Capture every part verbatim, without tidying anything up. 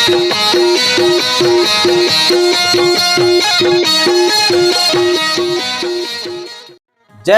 जय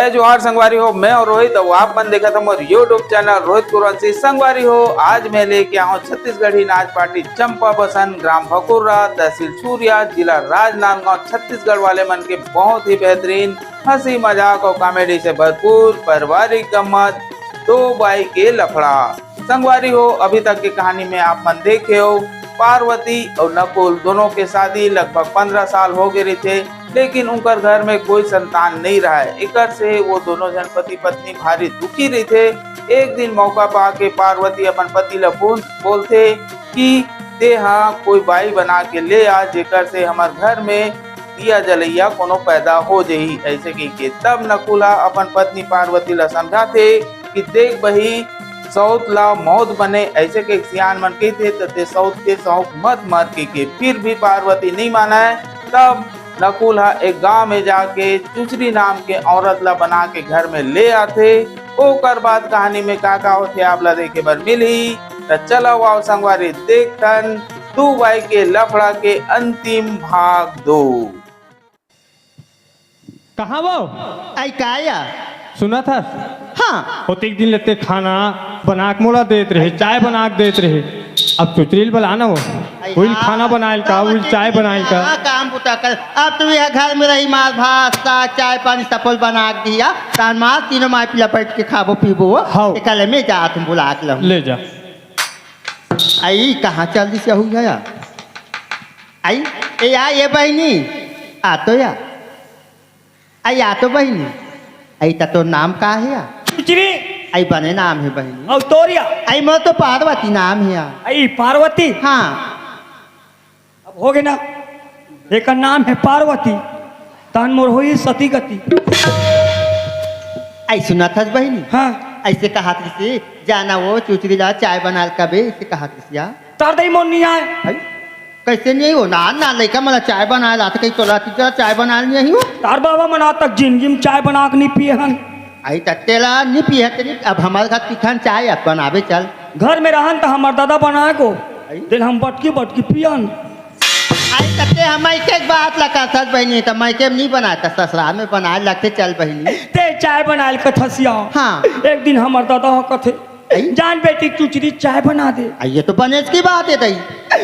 जोहार संगवारी हो, मैं हूं रोहित अउ आप मन देखत हव मोर YouTube चैनल रोहित कुरवंशी। संगवारी हो, आज मैं लेके आए हूं छत्तीसगढ़ी नाच पार्टी चंपा बसन, ग्राम भकुर्रा, तहसील सूर्या, जिला राजनांदगांव, छत्तीसगढ़ वाले मन के बहुत ही बेहतरीन हंसी मजाक अउ कॉमेडी से भरपूर पारिवारिक गम्मत दो बाई के लफड़ा। संगवारी हो, अभी तक के कहानी में आप मन देखे हो, पार्वती अउ नकुल दोनों के शादी लगभग पंद्रह साल हो गए रहिथे, लेकिन उनकर घर में कोई संतान नहीं रहा है। एकर से वो दोनों जन पति पत्नी भारी दुखी रहिथे। एक दिन मौका पा के पार्वती अपन पति ला फोन बोलथे कि ते हा कोई बाई बना के ले आ, जेकर से हमर घर में दिया जलैया कोनो पैदा हो जही। ऐसे कहिके तब नकुल ह अपन पत्नी पार्वती ला समझाथे कि देख बही, सौत ला मौत बने, ऐसे के सियान मन कहिथे, त ते सौत के सौत मत मर के, के। फिर भी पार्वती नहीं मानय। तब नकुल ह एक गांव में जाके चुचरी नाम के औरत ला बना के घर में ले आथे। ओकर बाद कहानी में का का होथे, आप ला देखे बर मिलही। त चलव आओ संगवारी, देखथन दू बाई के लफड़ा के अंतिम भाग दो। कहाँ वो? आई का या? सुनत हस? हाँ। ओतेक दिन ले ते खाना बना के मोला देत रहे, चाय बना के देत रहे। अब चुचरी ल बला ना वो। आई उइल हाँ। खाना बनाइल का, उइल चाय बनाइल का। हाँ, काम बुता कर। अब तो यह घर में रही, माल भात, साग, चाय पानी सब कुछ बना के दिया। तान माल तीनों माई पिला बैठ के खाबो पीबो। हाँ। एकले में जा, तुम बुला के लहू। ले जा। आई कहाँ चल दिस यहू या? आई, ए या, ये बहिनी, आ तो या। आई, आ तो बहिनी। आई, त तोर नाम का हे या? चुचरी। आई, बने नाम हे बहिनी। अउ तोर या? आई, मोर तो पार्वती नाम हे या। आई, पार्वती? हाँ। अब हो गे ना, एकर नाम हे पार्वती, तहन मोर होही सती गति। आई, सुनत हस बहिनी? हाँ। ऐसे कहत रिहिसे, जाना वो चुचरी ला चाय बनाल कबे, ऐसे कहत रिहिसे या। तार दई मोर नहीं आय। आई, कैसे नहीं हो? ना, ना, लइका मन ला चाय बनाए ला, त कहीं तोला तीजा चाय बनाए नहीं हो? तार बाबा मन आज तक जिंदगी में चाय बना के नहीं पिए हन। आई, त तेला नहीं पिए हन, ते नहीं, अब हमर घर तीखन चाय अब बनाबे चल। घर में रहन त हमर दादा बनाए को, आई? तेल हम बटकी बटकी पियन। आई, त ते हम एक एक बात ला कहत हस बहिनी, त मैं के नहीं बनाए, त ससुराल में बनाए लगथे चल बहिनी। ते चाय बनाए ल कथस या। हाँ। एक दिन हमर दादा ह कथे, आई? जान बेटी चुचरी चाय बना दे। आ, ये तो बनेच की बात हे दई।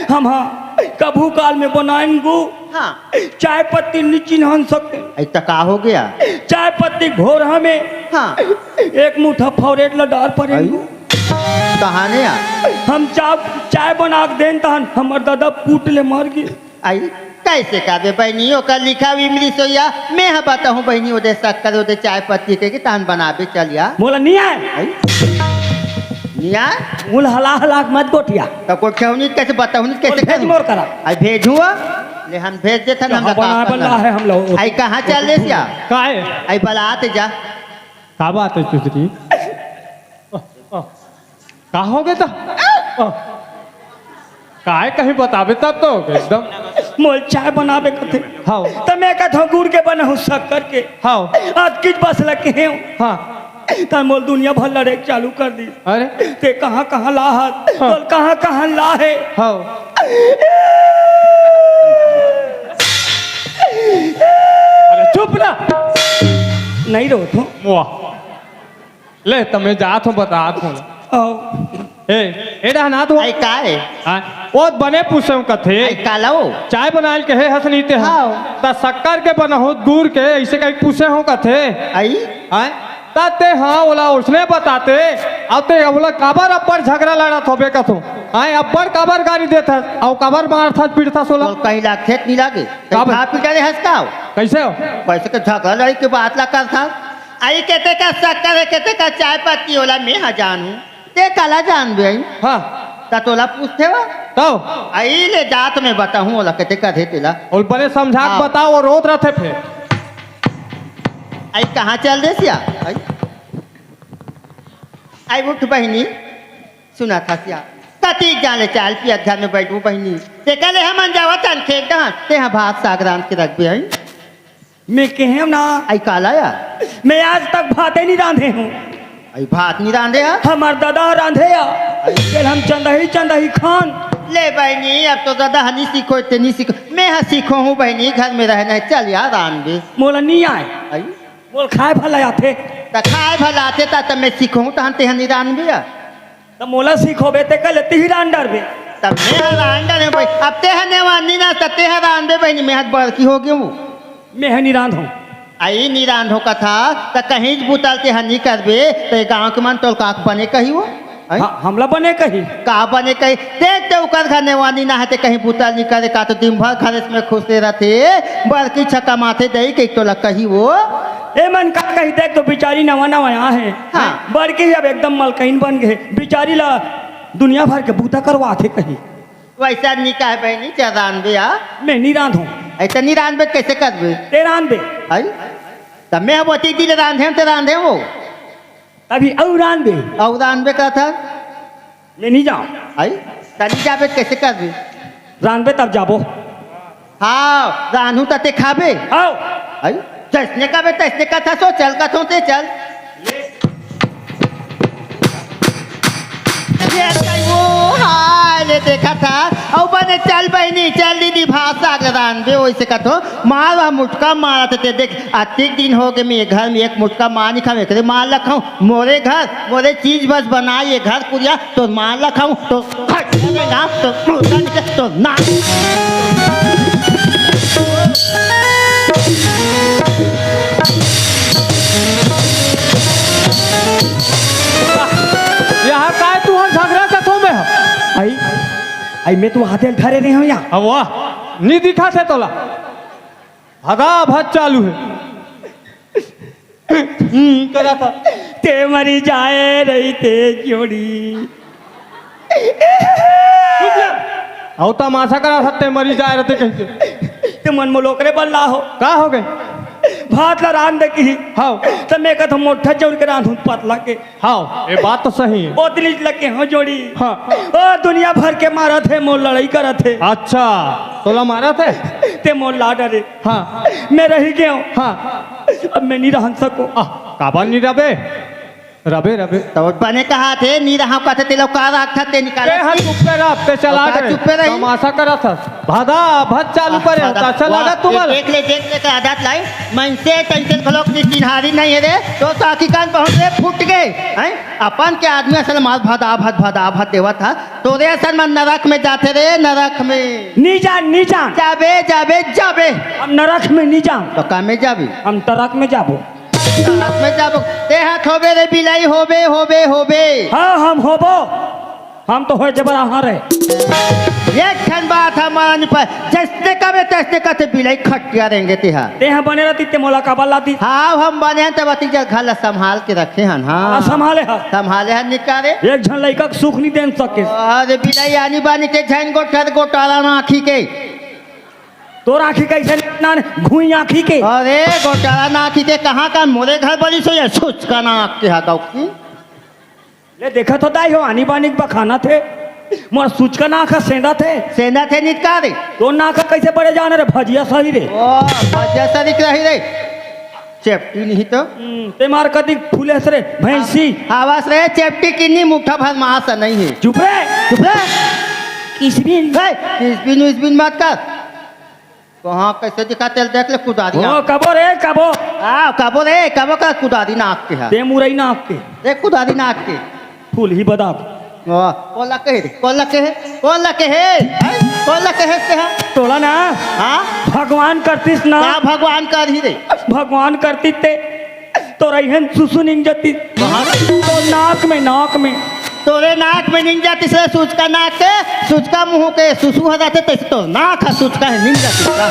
हम हाँ, कभू काल में बनाएन गो। हाँ। चाय पत्ती नी चिन्हन सकते। आई, त का हो गया? चाय पत्ती घोर हमें। हाँ। एक मुठा फौरेट ला डार परेन आई? गो। कहाने आ? हम चाय, चाय बना के देन तहन हमर दादा कूट ले मर गे। आई, कैसे कहबे बहिनी, ओकर लिखा हुई मिली सोया, मैं ह बताहूँ बहिनी, ओदे शक्कर, ओदे चाय पत्ती के, के तहन बनाबे चल या। मोला नहीं आय। आई? नहीं आय? मोला हला हला के मत गोठिया। त कोई खेवनी कैसे बताहूँ, कैसे मोला भेज करूँ? मोर करा। आई भेजूँ आ? ले हम भेज देथन, हम कहाँ बता बनाए बर ला है हम लोग? आई कहाँ चल देस या? काहे? आई बलात जा। का बात है चुचरी? का हो गे त? काय कहीं बताबे तब तो एकदम। मोल चाय बनाबे कथे। हाँ। त मैं कथों गुड़ के बनहूँ शक्कर के। हाँ। आज किस बस लगे हैं। हाँ। त मोल दुनिया भर लड़े चालू कर दी। अरे। ते कहाँ कहाँ लाहत, हाँ। बोल कहाँ कहाँ लाहे। हाँ। अरे चुप ना। नहीं रो तू। वाह। ले, त मैं जात हूँ, बतात हूँ। आओ। ए, ए डहना तू। आई का हे? हाँ, वो बने पूछे हूँ कथे। आई का लो? चाय बनाइल कहे हस नहीं ते ह। हाँ। त शक्कर के बनहूँ गुड़ के, ऐसे कहीं पूछे हूँ कथे। आई? हाँ? त ते हाँ, ओला उसने बताते, अब ते ओला काबर अब्बड़ झगड़ा लड़त होबे कथो। हाँ, अब्बड़ काबर गारी देत हस, अउ काबर मारत हस, पीटत हस ओला। बोल कहीं लागथे त नहीं लागे? कहीं काबर? खा पी डाले हस का? कैसे हो? कैसे के झगड़ा लड़ी के बात ला करत हस? आई केते का शक्कर हे, केते का चाय पत्ती ओला मैं ह जानहूँ। ते काला जानबे आई? हाँ। त तोला पूछथे वो? तब? आई ले जात मैं बताहूँ ओला केते का हे तेला। ओला बने समझा के हाँ। बताओ, वो रोत रथे फेर। आई कहाँ चल देस या? आई? आई उठ बहिनी, सुनत हस या। कतिक जान ले चाय पियत घर में बैठहूँ बहिनी। ते कहले हमन जावत हन खेत डहन, ते ह भात साग रांध के रखबे आई। मैं कहेंव ना। आई काला या? मैं आज तक भाते नहीं रांधे हूँ। आई भात नहीं रांधे हा? हमर दादा रांधे हा। आई। तेल हम चंदही चंदही खान। ले बहिनी, अब तो दादा ह नी सीखो, ते नी सीखो। मैं ह सीखो हूँ बहिनी, घर में रहना है। चल यार, रांधबे। मोला नी आय। आई? मोला खाय भला आथे। त खाय भला आथे, त, त मैं सीखो हूँ, तहन तेह नी रांधबे यार। त मोला सिखोबे ते कले तिही रांध डरबे। त मैं ह रांध डरे भाई। अब तेह नेवानी ना, त तेह रांधबे बहिनी, मैं ह बड़की हो गे हूँ। मैं ह नी रांधों। आई नी रांधों कथा, त कहीं बुतल तेह नी करबे, त ये गांव के मन तोल का बने कही वो? हैं? हाँ, हमला बने कही। का बने कही? देख ते उकर घर नेवानी ना हे, ते कहीं बुतल नी करे, का तो दिन भर घर में खुश रहिथे, बड़की छका माथे दई के तोला कही वो। ए मन का कही, देख तो बिचारी नवा नवा आए हे। हाँ। बड़की ही अब एकदम मलकइन बन गे, बिचारी ला दुनिया भर के बूता करवाथे कही। वैसा नी कहे बहिनी, चल रांधबे आ। मैं नी रांधों। ऐसा नी रांधबे, कैसे करबे? ते रांधबे। आई? त मैं ह ओती दिन रांधे, ते रांधे वो। तभी अउ रांधबे। अउ रांधबे का था? मैं नी जाऊं। आई? त नी जाबे, कैसे करबे? रांधबे तब जाबो। हाँ, रांधू त ते खाबे। आओ। आई? जैसने कहबे, तैसने कथा सो, चल कथों ते चल। ये कई वो हाल देखा था। अउ बने चल बहिनी, चल दीदी, भात साग रांधबे, वैसे कथो। मार वह मुटका मारत हे ते देख, अतिक दिन हो गे, मैं ये घर में एक मुटका मार नी खाऊं, एकरे मार ला खाऊं। मोरे घर, मोरे चीज बस बनाए ये घर कुरिया, तो मार ला खाऊं, तो खट ना, तो मुर्गा निकल, तो ना। यहाँ काय तुहर झगड़ा कथो में ह? आई, आई मैं तो हाथे धरे रहे हूँ यहाँ। अब वाह, नी दिखा थे तोला। भदा भद चालू है। हम्म, करा था। ते मरी जाए रही ते जोड़ी। अउ तमाशा करा था, ते मरी जाए रहते कहीं से। ते मन मोलोकरे बल्ला हो। का हो गए? भात ला रांध दे की। हाँ। त मैं कथों मोठा जौन के रांधूं पतला के। हाँ, ये बात तो सही है। ओतनीच लगे हो जोड़ी। हाँ। ओ दुनिया भर के मारत हे, मोर लड़ाई करत हे। अच्छा, तोला मारत हे? ते मोर ला डरे। हाँ। मैं रही गयो। हाँ। अब मैं नी रहन सको। आह, काबर नी रबे? रबे, रबे। तो बने कहा थे, नी रहा कथे, ते लोग का राखत ते निकाल। ते हर चुप पे रह, पे चला ओका दे। चुप पे रही। तमाशा करत हस। भदा भद चालू करे, भदा, त अच्छा वाह, लगा तुम्हारा? देख ले, देख ले, का आदत लाई। मनसे तैसे घलोक नी चिन्हारी नहीं है रे। तो साकी कान पहुंच रे, फूट गए। हैं? अपन के आदमी असल मार भदा भद, भदा भद देवत हा। तोरे असल मन नरक में जाथे रे, नरक में। नी जान, नी जान। जाबे, जाबे, जाबे। हम नरक में नी जान। तो का में जाबे? हम ट्रक में जाबो। ट्रक में जाबो। ते हाथ होबे रे बिलाई, होबे, होबे, होबे। हाँ, हम होबो। हम तो होय जबर आहार है। एक ठन बात हमारा नहीं पर, जैसने कबे तैसने कहते बिलाई खटिया रहेंगे ते हा। ते हा बने रहती ते मोला काबर लाती? हाँ, हम बने हैं तब अति जल घर ला संभाल के रखे हन, हाँ। हाँ, संभाले हा। संभाले हन निकारे। एक झन लइका के सुख नहीं देन सके। अरे बिलाई आनी बानी के झन गोठर गोटाला ना आँखी के। तोर आँखी कैसे नान घुई आँखी के। अरे गोटाला ना आँखी के कहाँ का मोरे घर बनी सो ये सुचका ना आँख के हा गौकी। ले देखत हो दाई हो, आनी बानी के बखाना थे। मोर सुचका नाक ह सेंधा थे। सेंधा थे नित का रे? तो नाक ह कैसे बड़े जाने रे, भजिया सही रे। ओ, भजिया सही रही रे। चेपटी नहीं तो। हम्म, ते मार कदी फूले से रे, भैंसी। आवाज रे, चेपटी किन्नी मुट्ठा भर मास नहीं है। चुप रे। चुप रे। किसबिन। ए, किसबिन विसबिन मत कर। कहाँ कैसे दिखा तेल देख ले कुदारी ओ, आँख। कबो रे, कबो। आ, कबो रे, कबो का कुदारी नाक के है। ते मुरई नाक के। देख कुदारी नाक के। फूल ही बदाब। ओ, कोला कहे रे, कोला कहे, कोला कहे, हैं? कोला कहे से है? तोला ना। हाँ? भगवान करतीस ना। क्या भगवान कर ही रे? भगवान करतीस ते। तोर अइहन सुसु निंग जतिस। कहाँ? तोर नाक में, नाक में। तोरे नाक में निंग जतिस रे सुचका नाक के, सुचका मुँह के सुसु हो जाते तैसे तो नाक है सुचका है निंग जतिस का।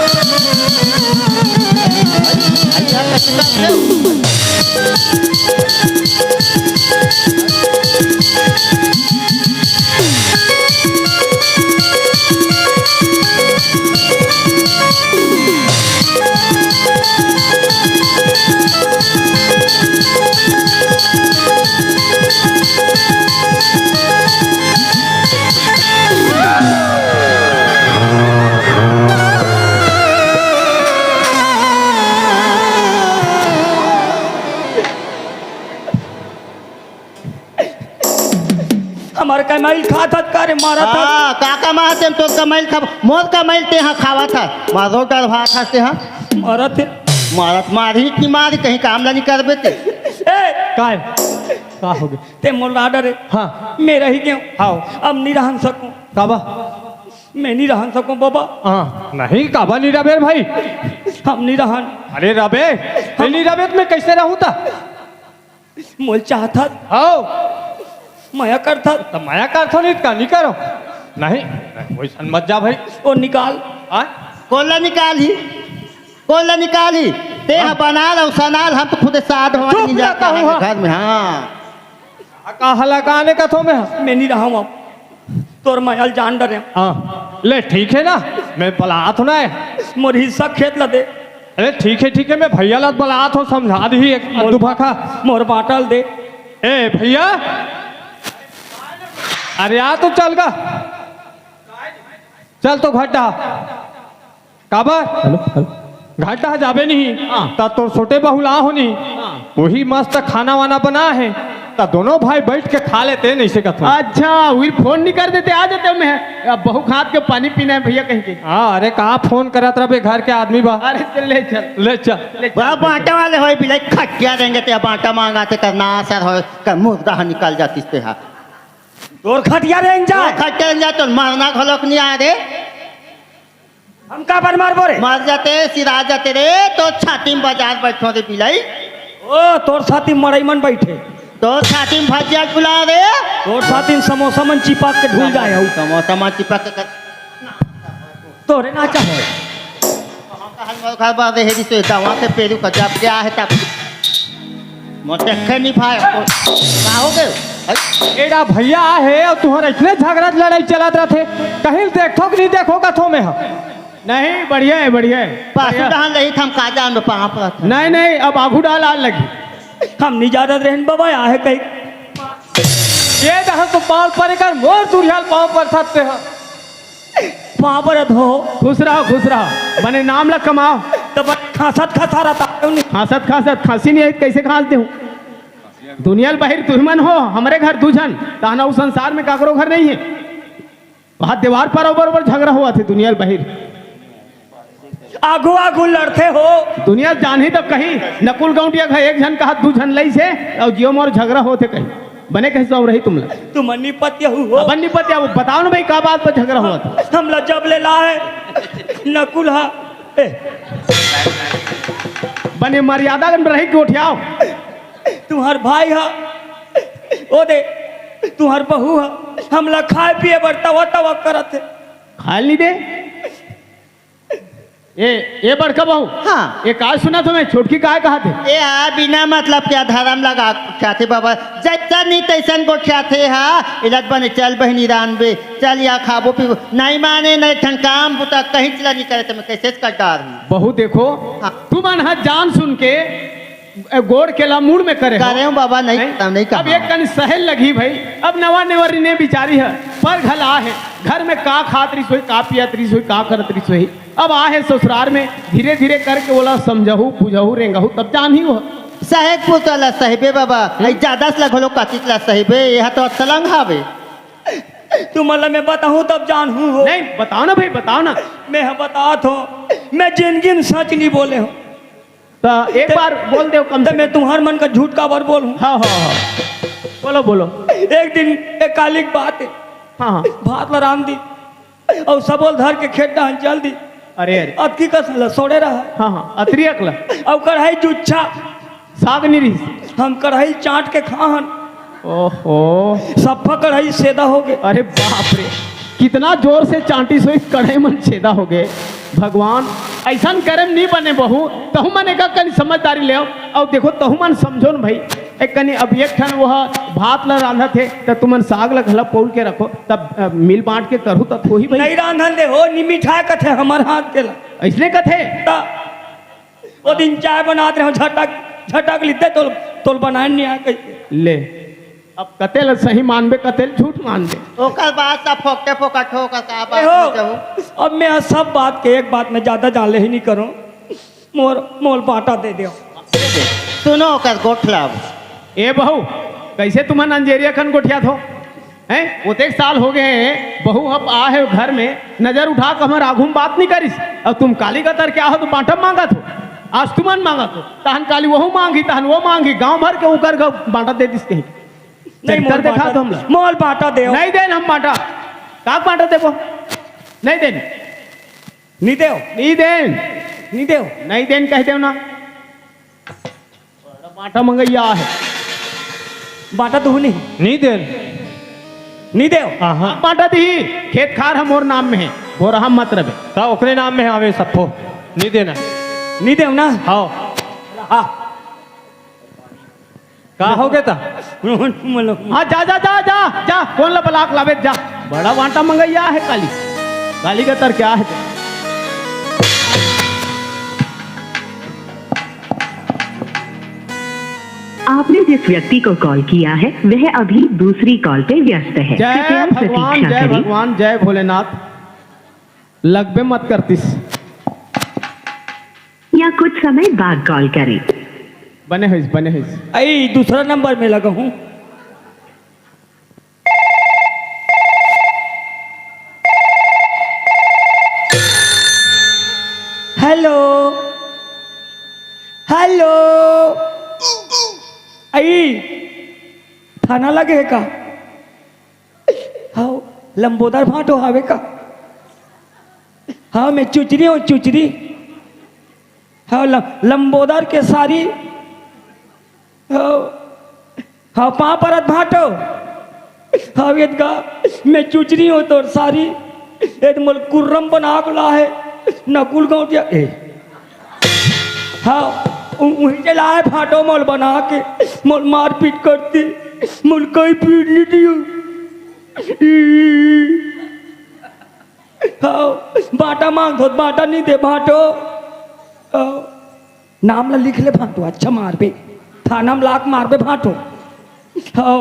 कमाई ल खात हस का रे, मारत हस। हाँ, का कमात हे, तोर कमाई ल खा, मोर कमाई ल तेहा खावत हस, मारो डर भात हस तेहा। मारत हे। मारत मारही कि मारी, कहीं काम ला नहीं करबे ते। ए, काय? का होगे? ते मोर ला डरे। हाँ। मैं रहि गेंव। हाँ। अब नहीं रहन सकूं। काबर? मैं नहीं रहन सकूं बाबा। हाँ, नहीं, काबर नहीं रबे भाई? हम नहीं रहन। अरे रबे, ते नहीं रबे त मैं कैसे रहूं ता? मोल चाहत हस? हव। मया करत हस? त मया करथों, नहीं त का नहीं करों? नहीं, नहीं, वइसन मत जा भाई। ओ निकाल। हाँ? कोन ला निकालही? कोन ला निकालही? तेहा बनाल अउ सनाल, हम तो खुदे साध हो चुप नहीं जाता रहता हूँ, हूँ हाँ। घर में, हाँ। का हला काने कथों मैं? मैं नहीं रहंव अब। तोर मया ल जान डरेंव। हाँ, ले ठीक हे ना, मैं बलात हों ना। मोर हिस्सा खेत ला दे। अरे ठीक हे, ठीक हे, मैं भैया ला बलात हों, समझा दिही एक मोर, अद्दू भाखा। मोर बांटा ल दे। ए भैया, अरे आ तो चल गा, चल तो घर डहा। काबर? Hello, hello. घर डहा जाबे नहीं, हाँ। त तोर छोटे बहू ला होनी। हाँ। वही मस्त खाना वाना बना हे, त दोनों भाई बैठ के खा लेते, नहीं से कथों। अच्छा, वही फोन नहीं कर देते, आ जाते मैं। अब बहू खात के पानी पीना हे भैया कहिके। हाँ, अरे कहाँ फोन करत रबे, घर के आदमी बा। अरे चल, ले चल। ले चल। ले चल। बड़ा बांटा वाले होय बिलाई, खटिया रेंगथे, बांटा मांगथे, करना असर होय, कर मुर्दा ह निकल जातिस तेहा। तोर खटिया रेंग जाय। तोर खटिया रेंग जाय, तोर मरना घलोक नहीं आय रे। हम काबर मरबो रे? मर जाते, सिरा जाते रे, तोर छाती में बजार बैठों रे बिलाई। ओ, तोर छाती में मड़ई मन बैठे। तोर छाती में भजिया गुला रे। तोर छाती में समोसा मन चिपक के ढुल जाय हूँ। समोसा मन चिपक के कर। तोरे ना चाहे। हम कहल मोर घर बार रहे, जिसे दवा से पेरू का जब गया है तब। मोर देखे नहीं भाई, हमको का हो गए? भाई, एड़ा भैया आहे अउ तुहर इतने झगड़ा लड़ाई चलत रथे, कहीं देखो कि नहीं देखो कथों मैं ह। नहीं, बढ़िया हे, बढ़िया हे। पासू बढ़िया। डहन रही, हम का जान में पाँव पड़त हे। नहीं, नहीं, अब आगू डाल आल लगी। हम नहीं जानत रहेन बाबा, आहे कहीं। ये डहन तो पाँव परे कर, मोर दुरिहाल पाँव परथस तेहा। पाँव परत हों। खुश रहो, खुश रहो। बने नाम ला कमाओ। तो बस खांसत खांसा रहता है उन्हें। खांसत खांसत खांसी नहीं आई, कैसे खांस देहूं? दुनिया ल बहिर तुही मन हो, हमरे घर दू झन, तहन अउ संसार में काकरो घर नहीं है। वहां दीवार पर बरोबर झगड़ा होवत हे दुनिया ल बहिर। आगू आगू लड़ते हो। दुनिया जानही तब कहीं, नकुल गौंटिया घर एक झन कहा दू झन लइसे, अउ जियो मोर झगड़ा होत हे कहीं। बने कहीं सौ रही तुम लोग। तुम निपत्य हो। अपन निपत्य, वो बताओ ना भाई, का बात पर झगड़ा होत हे? हमला जब ले लाए, नकुल हा। ए। बने मर्यादा में रही के उठियाओ। तुम्हार भाई हा, ओ दे, तुम्हार बहू हा, हमला खाए पिए बर तवा तवा करत हे। खाए ल नहीं दे? ए, ए बड़का बहू। हाँ। ए का सुनत हों मैं, छोटकी काय कहत हे? ए हा, बिना मतलब के धरम लगा गोठियाथे बाबा, जैसन नहीं तैसन गोठियाथे हा। इलत बने चल बहिनी रांधबे, चल या खाबो पीबो, नहीं माने, नहीं ठन काम बुता कहीं चला नहीं करे, त मैं कैसे कर डार हूँ। बहू देखो, हाँ। तुमन हा जान सुन के ए, गोड़ के ला मुड़ में करे हो। करे हूँ बाबा, नहीं, नहीं? नहीं कहा। अब एक कन सहल लगी भाई, अब नवा नेवर ने बिचारी है, पर घला है, घर में का खात रही सोई, का पियत रही सोई, का करत रही सोई। अब आहे ससुरार में, धीरे धीरे करके ओला समझहू, बुझहू, रेंगहू, तब जानही हो। सहेक पुतला सहिबे बाबा, हम्म? आई ज्यादा से लगलो कातित ला सहिबे, यह तो असलंग हावे। तुमला मैं बताहूँ तब जानहू हो। नहीं, बताओ ना भाई, बताओ ना। मैं ह बतात हों, मैं जिंदगी में सच नहीं बोले हों। त एक बार बोल देव कम से कम। मैं तुम्हार मन का झूठ काबर बोलहूँ? हाँ, हाँ, हाँ। बोलो, बोलो। एक दिन एक कालिक बात हे। हाँ, हाँ। भात ला रांध दी अउ सबोल धर के खेत डहन चल दी। अरे, अरे। अतकी कस ल सोड़े रहा। हाँ, हाँ, अतरी अकला। अउ कढ़ाई जुच्छा। साग नहीं रही। हम कढ़ाई चाट के खाहन। ओहो। सफा कढ़ाई सेदा हो गए। अरे बाप रे, कितना जोर से चांटी सोई कढ़ाई मन छेदा हो गए। भगवान, ऐसन करे में नहीं बने बहू, तहु मन एक कनी समझदारी ले। अउ देखो, तहु मन समझो न भाई, एक कनी अब एक ठन वो भात ला रांधत हे, त तुमन साग ला घला पौल के रखो, तब, अ, मिल बांट के करू त होही भाई। नहीं रांधन दे हो, निमिठा कथे हमर हाथ के ला। ऐसने कथे? त ओ दिन चाय बनात रहे, झटक, झटक लिते तोल, तोल बनाए नहीं आए कहिके। ले। अब कते ल सही मानबे, कते ल झूठ मानबे। ओकर बात सब फोकटे फोकट हो, ओकर का बात ए हो, हो जाहू। अब मैं ह सब बात के एक बात में ज्यादा जान ले ही नहीं करूं। मोर, मोर बांटा दे दो। सुनो ओकर गोठला। ए बहू, कैसे तुमन अंजेरिया खन गोठियात हो? हैं? ओतेक साल हो गए हैं, बहू अब आ है घर में, नजर उठा के हमर आघू में बात नहीं करिस। अब तुम काली गतर के हो तो बांटा मांगत हो, आज तुमन मांगत हो, तहन काली वहू मांगी, तहन वो मांगी, गांव भर के उकर घर बांटा दे दिस कहीं। नहीं, चरित्र मोल देखा बांटा, तो हमला। मोल बांटा देव। नहीं देन हम बांटा, का बांटा देबो? नहीं देन। नहीं देव। नहीं देन। नहीं देव। नहीं देन कह देव ना। बांटा मंगैया है। बांटा तो नहीं। नहीं देन। नहीं देव। आहा। बांटा दी, खेत खार हम मोर नाम में है, बोरहा मत रहे। ता ओकरे नाम में आवे सप्पो। नहीं देना। नहीं देव ना। हाँ। हाँ। का हो गया था? हाँ, जा, जा, जा, जा, जा, कौन ला बलाक लावे, जा। बड़ा बांटा मंगैया है काली। काली गतर क्या है? आपने जिस व्यक्ति को कॉल किया है, वह अभी दूसरी कॉल पे व्यस्त है। जय कृपया भगवान, प्रतीक्षा जय करें। भगवान, जय भोलेनाथ। लगबे मत करतिस। या कुछ समय बाद कॉल करें। बने होइस, बने होइस। आई दूसरा नंबर में लगा हूँ। Hello, hello. आई थाना लगे है का? हाँ, लंबोदर भाटो हावे का? हाँ, मैं चुचरी हूँ, चुचरी। हाँ, ल-, लंबोदर के सारी। हाँ, हाँ, पाँव परत भाटो। हाँ, वेद का, मैं चुचरी हूँ तोर सारी। एद मोल कुर्रम बना के ला है, नकुल गौटिया। ए, हाँ, उ-, उही चला है भाटो मोल बना के, मोल मारपीट करती, मोल कहीं पीट नहीं दियो। हाँ, बांटा मांग होत, बांटा नहीं दे भाटो। हाँ, नाम ला लिख ले भाटो, अच्छा मारबे, थाना में लात मारबे भाटो। हाँ,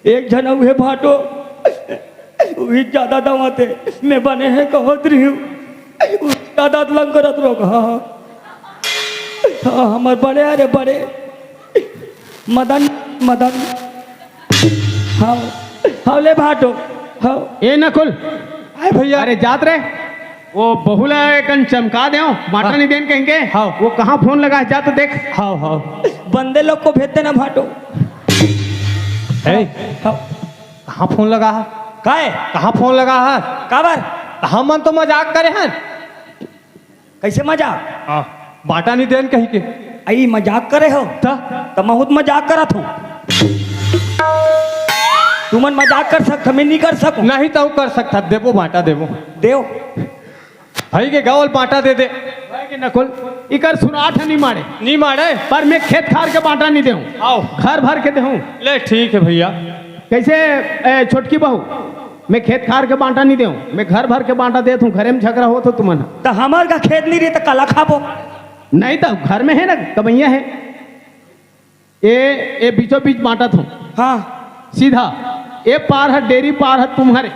एक झन अउ हे भाटो, उही ज्यादा दवा थे, मैं बने हे कहत रही हूँ, उ ज्यादा लंग करत रहो। हाँ, हाँ, हमर बड़े, अरे बड़े, मदन, मदन। हाँ, हाँ, ले भाटो। हाँ। ए नकुल। आए भैया। अरे जात रे, वो बहू ला एकन चमका देव, बांटा हाँ। नहीं देन कहिके। हाँ। वो कहाँ फोन लगा है, जा तो देख। हाँ, हाँ। बंदे लोग को भेजते ना भाटो। ए, हाँ। कहाँ फोन लगा है? काय? कहाँ फोन लगा है? काबर? हमन तो मजाक करे हन। कैसे मजाक? हाँ, बांटा नहीं देन कहिके। आई मजाक करे हो? त? त महूँ त मजाक करत हूँ। तुमन मजाक कर सकत, मैं नहीं कर सकूँ। नहीं त अउ कर सकत, देबो बांटा देबो। देव। भाई के गावल बांटा दे दे। भाई के नकुल, इकर सुनाठ नहीं मारे। नहीं मारे? पर मैं खेत खार के बांटा नहीं देहूँ। आओ। घर भर के देहूँ। ले ठीक है भैया। कैसे, ए, छोटकी बहू? मैं खेत खार के बांटा नहीं देहूँ, मैं घर भर के बांटा देत हूँ। घरे में झगड़ा होत हो तुमन। त हमर का खेत नहीं रही त काला खाबो? नहीं त घर में है ना, कमैया है। ए, ए बीचों बीच बांटत हूँ। हाँ। सीधा, ए पार है, डेरी पार है तुम्हारे,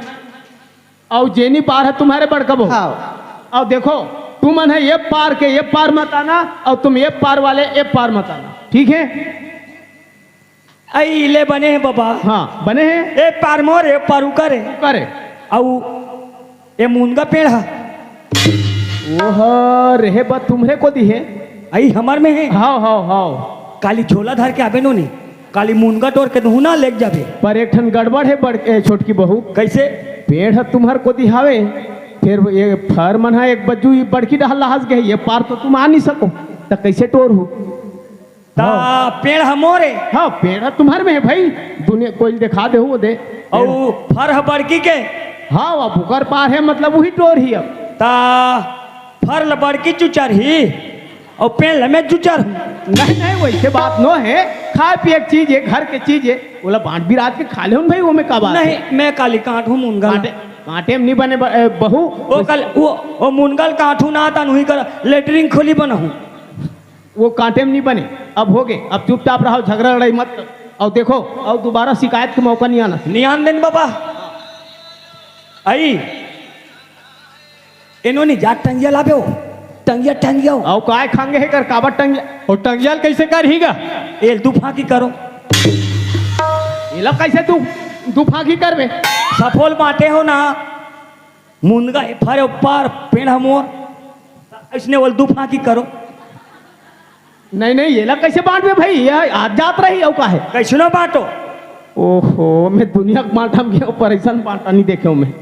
अउ जेनी पार है तुम्हारे बड़का बहू। हाँ। अउ देखो, तुमन है ये पार के ये पार मत आना, अउ तुम ये पार वाले ये पार मत आना, ठीक है? अई ले बने हे बबा। हाँ, बने हे। ए पार मोर, ए पार उकर हे। उकर हे। अउ ए मुनगा पेड़ ह। ओह, रेहे बा तुम्हरे कोती हे। अई हमर में हे। हाव, हाव, हाव। काली झोला धर के आबे नोनी। काली मुनगा टोर के दुहू ना लेग जाबे। पर एक ठन गड़बड़ हे बड़-, ए, छोटकी बहू। कइसे? पेड़ ह तुम्हर कोती हावे, फेर ए फर मन ह एक बज्जू ई बड़की डहर लहस गे हे, ए पार तो तुम आ नइ सको, त कइसे टोरहू? ता हाँ। पेड़ ह मोर हे। हाँ, पेड़ ह तुम्हर में हे भई। दुनिया कोई देखा देहू वो दे। अउ फर ह बड़की के। हाँ, अब उकर पार हे, मतलब उही टोरही अब। ता फर ल बड़की चुचरही अउ पेड़ ल मैं चुचरहूँ। नहीं, नहीं, वइसे बात नो हे। खाए पिए के चीज हे, घर के चीज हे, ओला बांट बिराज के खा लेहूँ भई, ओमे का बात हे? नहीं, मैं काली काटहूँ मुनगा ल। काटे, काटे में नहीं बने ब-, ए, बहू। ओ कल, ओ, ओ मुनगा ल काटहूँ ना, तन उही कर लेटरिन खोली बनहूँ। वो कांटे में नहीं बने। अब होगे, अब चुपचाप रहो, झगड़ा लड़ाई मत करो। अउ देखो, अउ दोबारा शिकायत के मौका नहीं आना। नहीं आन देन बाबा। अई, एनो नहीं जा टंगिया लाबे हो। टंगिया, टंगिया हो। अउ काय खांगे हे कर काबर टंगिया? अउ टंगिया ल कइसे करही गा? एल दू फांकी करो। एला कइसे तू? दू फांकी करबे। सफोल बांटे हो ना, मुनगा ए फरे ऊपर पेड़ हमोर, इसने बोल दू फांकी करो। नहीं, नहीं, ये ला कैसे बांटबे भाई? ये आज जात रही अउ का है? कैसनो बांटो। ओहो, मैं दुनिया के बांटा में गया पर ऐसा बांटा नहीं देखे हूँ मैं।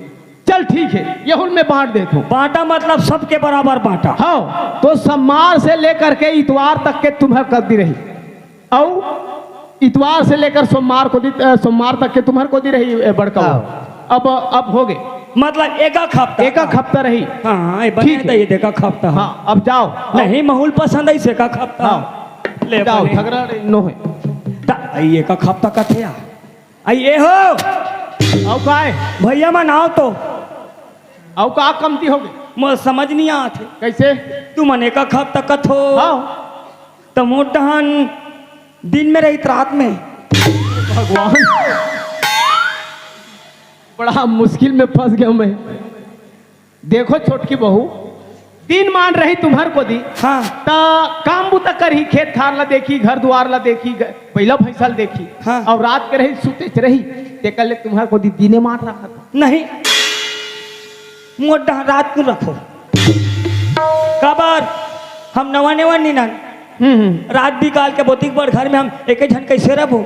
चल ठीक है, ये हुन मैं बांट देता हूँ। बांटा मतलब सबके बराबर बांटा। हाँ, तो सोमवार से लेकर के इतवार तक के तुम्हर कर दी रही, अउ इतवार से लेकर सोमवार को दी, अ, सोमवार तक के तुम्हर को दी रही, ए, बड़का। हाँ। अब, अब हो गए। मतलब एक एक हफ्ता। एक एक हफ्ता रही। हाँ, ये बने ठीक है। तो ये देखा हफ्ता। हाँ, अब जाओ। नहीं, महूल पसंद है, से का हफ्ता। हाँ। ले जाओ, बने। झगड़ा नो है। ता, ये का हफ्ता का थे यार। आ, ये हो। अउ का है? भैया मन आओ तो। अउ का कमती हो गई? मोर समझ नहीं आत हे। कैसे? तुमन एक हफ्ता कथो। हाँ। त मोर डहन दिन में रहित रात में। भगवान, बड़ा मुश्किल में फंस गया मैं। देखो छोटकी बहू, दिन मान रही तुम्हर को दी, हाँ। त काम बुता करही, खेत खार ला देखी, घर दुआर ला देखी, ग-, बैला भैंसा ला देखी, हाँ। अउ रात के रही सुते च रही, तेकर ले तुम्हर को दी दिने मान रखा था। नहीं, मोर डहन रात को रखो। काबर हम नवा नेवा नी नन। हम्म, हम्म। रात बिकाल के बोतिक बड़ घर में हम एक झन कैसे रहबो?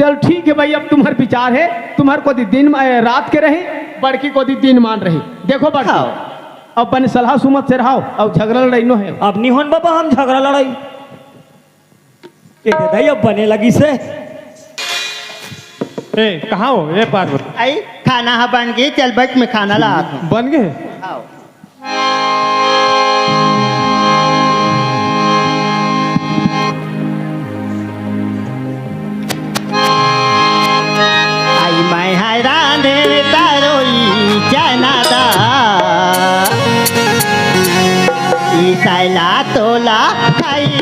चल ठीक है भाई, अब तुम्हर विचार है, तुम्हर को दी दिन, ए, रात के रही, बड़की को दी दिन मान रही। देखो बड़की, हाँ। अब बने सलाह सुमत से रहो, अब झगड़ा लड़ाई नो है। अब नहीं होन बाबा, हम झगड़ा लड़ाई। ए दे दाई, अब बने लगी से। ए, कहाँ हो? ए, पार्वती। आई, खाना हा बन गई, चल बैठ, मैं खाना ला आत हूँ। बन गए? आओ। आई मैं है रांधे तरोई चना दाल, ई सैला तोला खाई खाई के।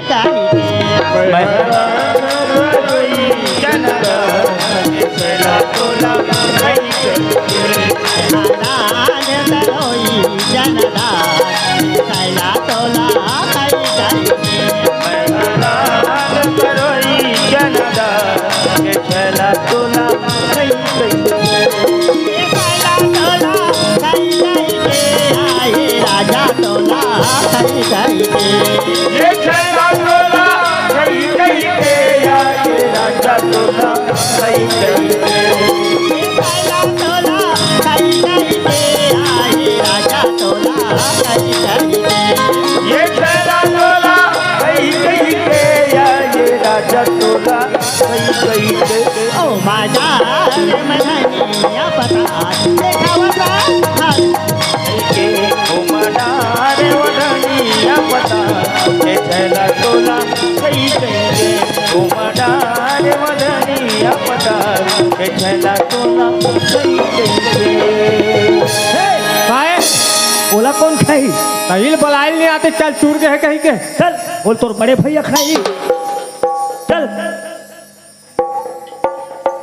मैं है रांधे तरोई चना दाल, ई सैला तोला खाई खाई के। रांधे तरोई चना दाल, ई सैला तोला खाई खाई के। मैं है रांधे तरोई चना दाल, के छैला तोला खई खई के। ये छैला तोला खई खई के, आ ये राजा तोला खई खई के। ये छैला तोला खई खई के, आ ये राजा तोला खई खई के। ये छैला तोला खई खई के, आ ये राजा तोला खई खई के। ये छैला तोला खई खई के, आ ये राजा तोला कई कई के। ओ मदार मदनिया पता देखावता हाय। के ओ मदार मदनिया पता, ए छैला तोला कई कई के। ओ मदार मदनिया पता, ए छैला तोला कई कई के। हे, काय? ओला कौन खाई? तहिल बलाइल नहीं आते, चल चूर गए कहीं के। चल, बोल तोर बड़े भैया खाई। चल।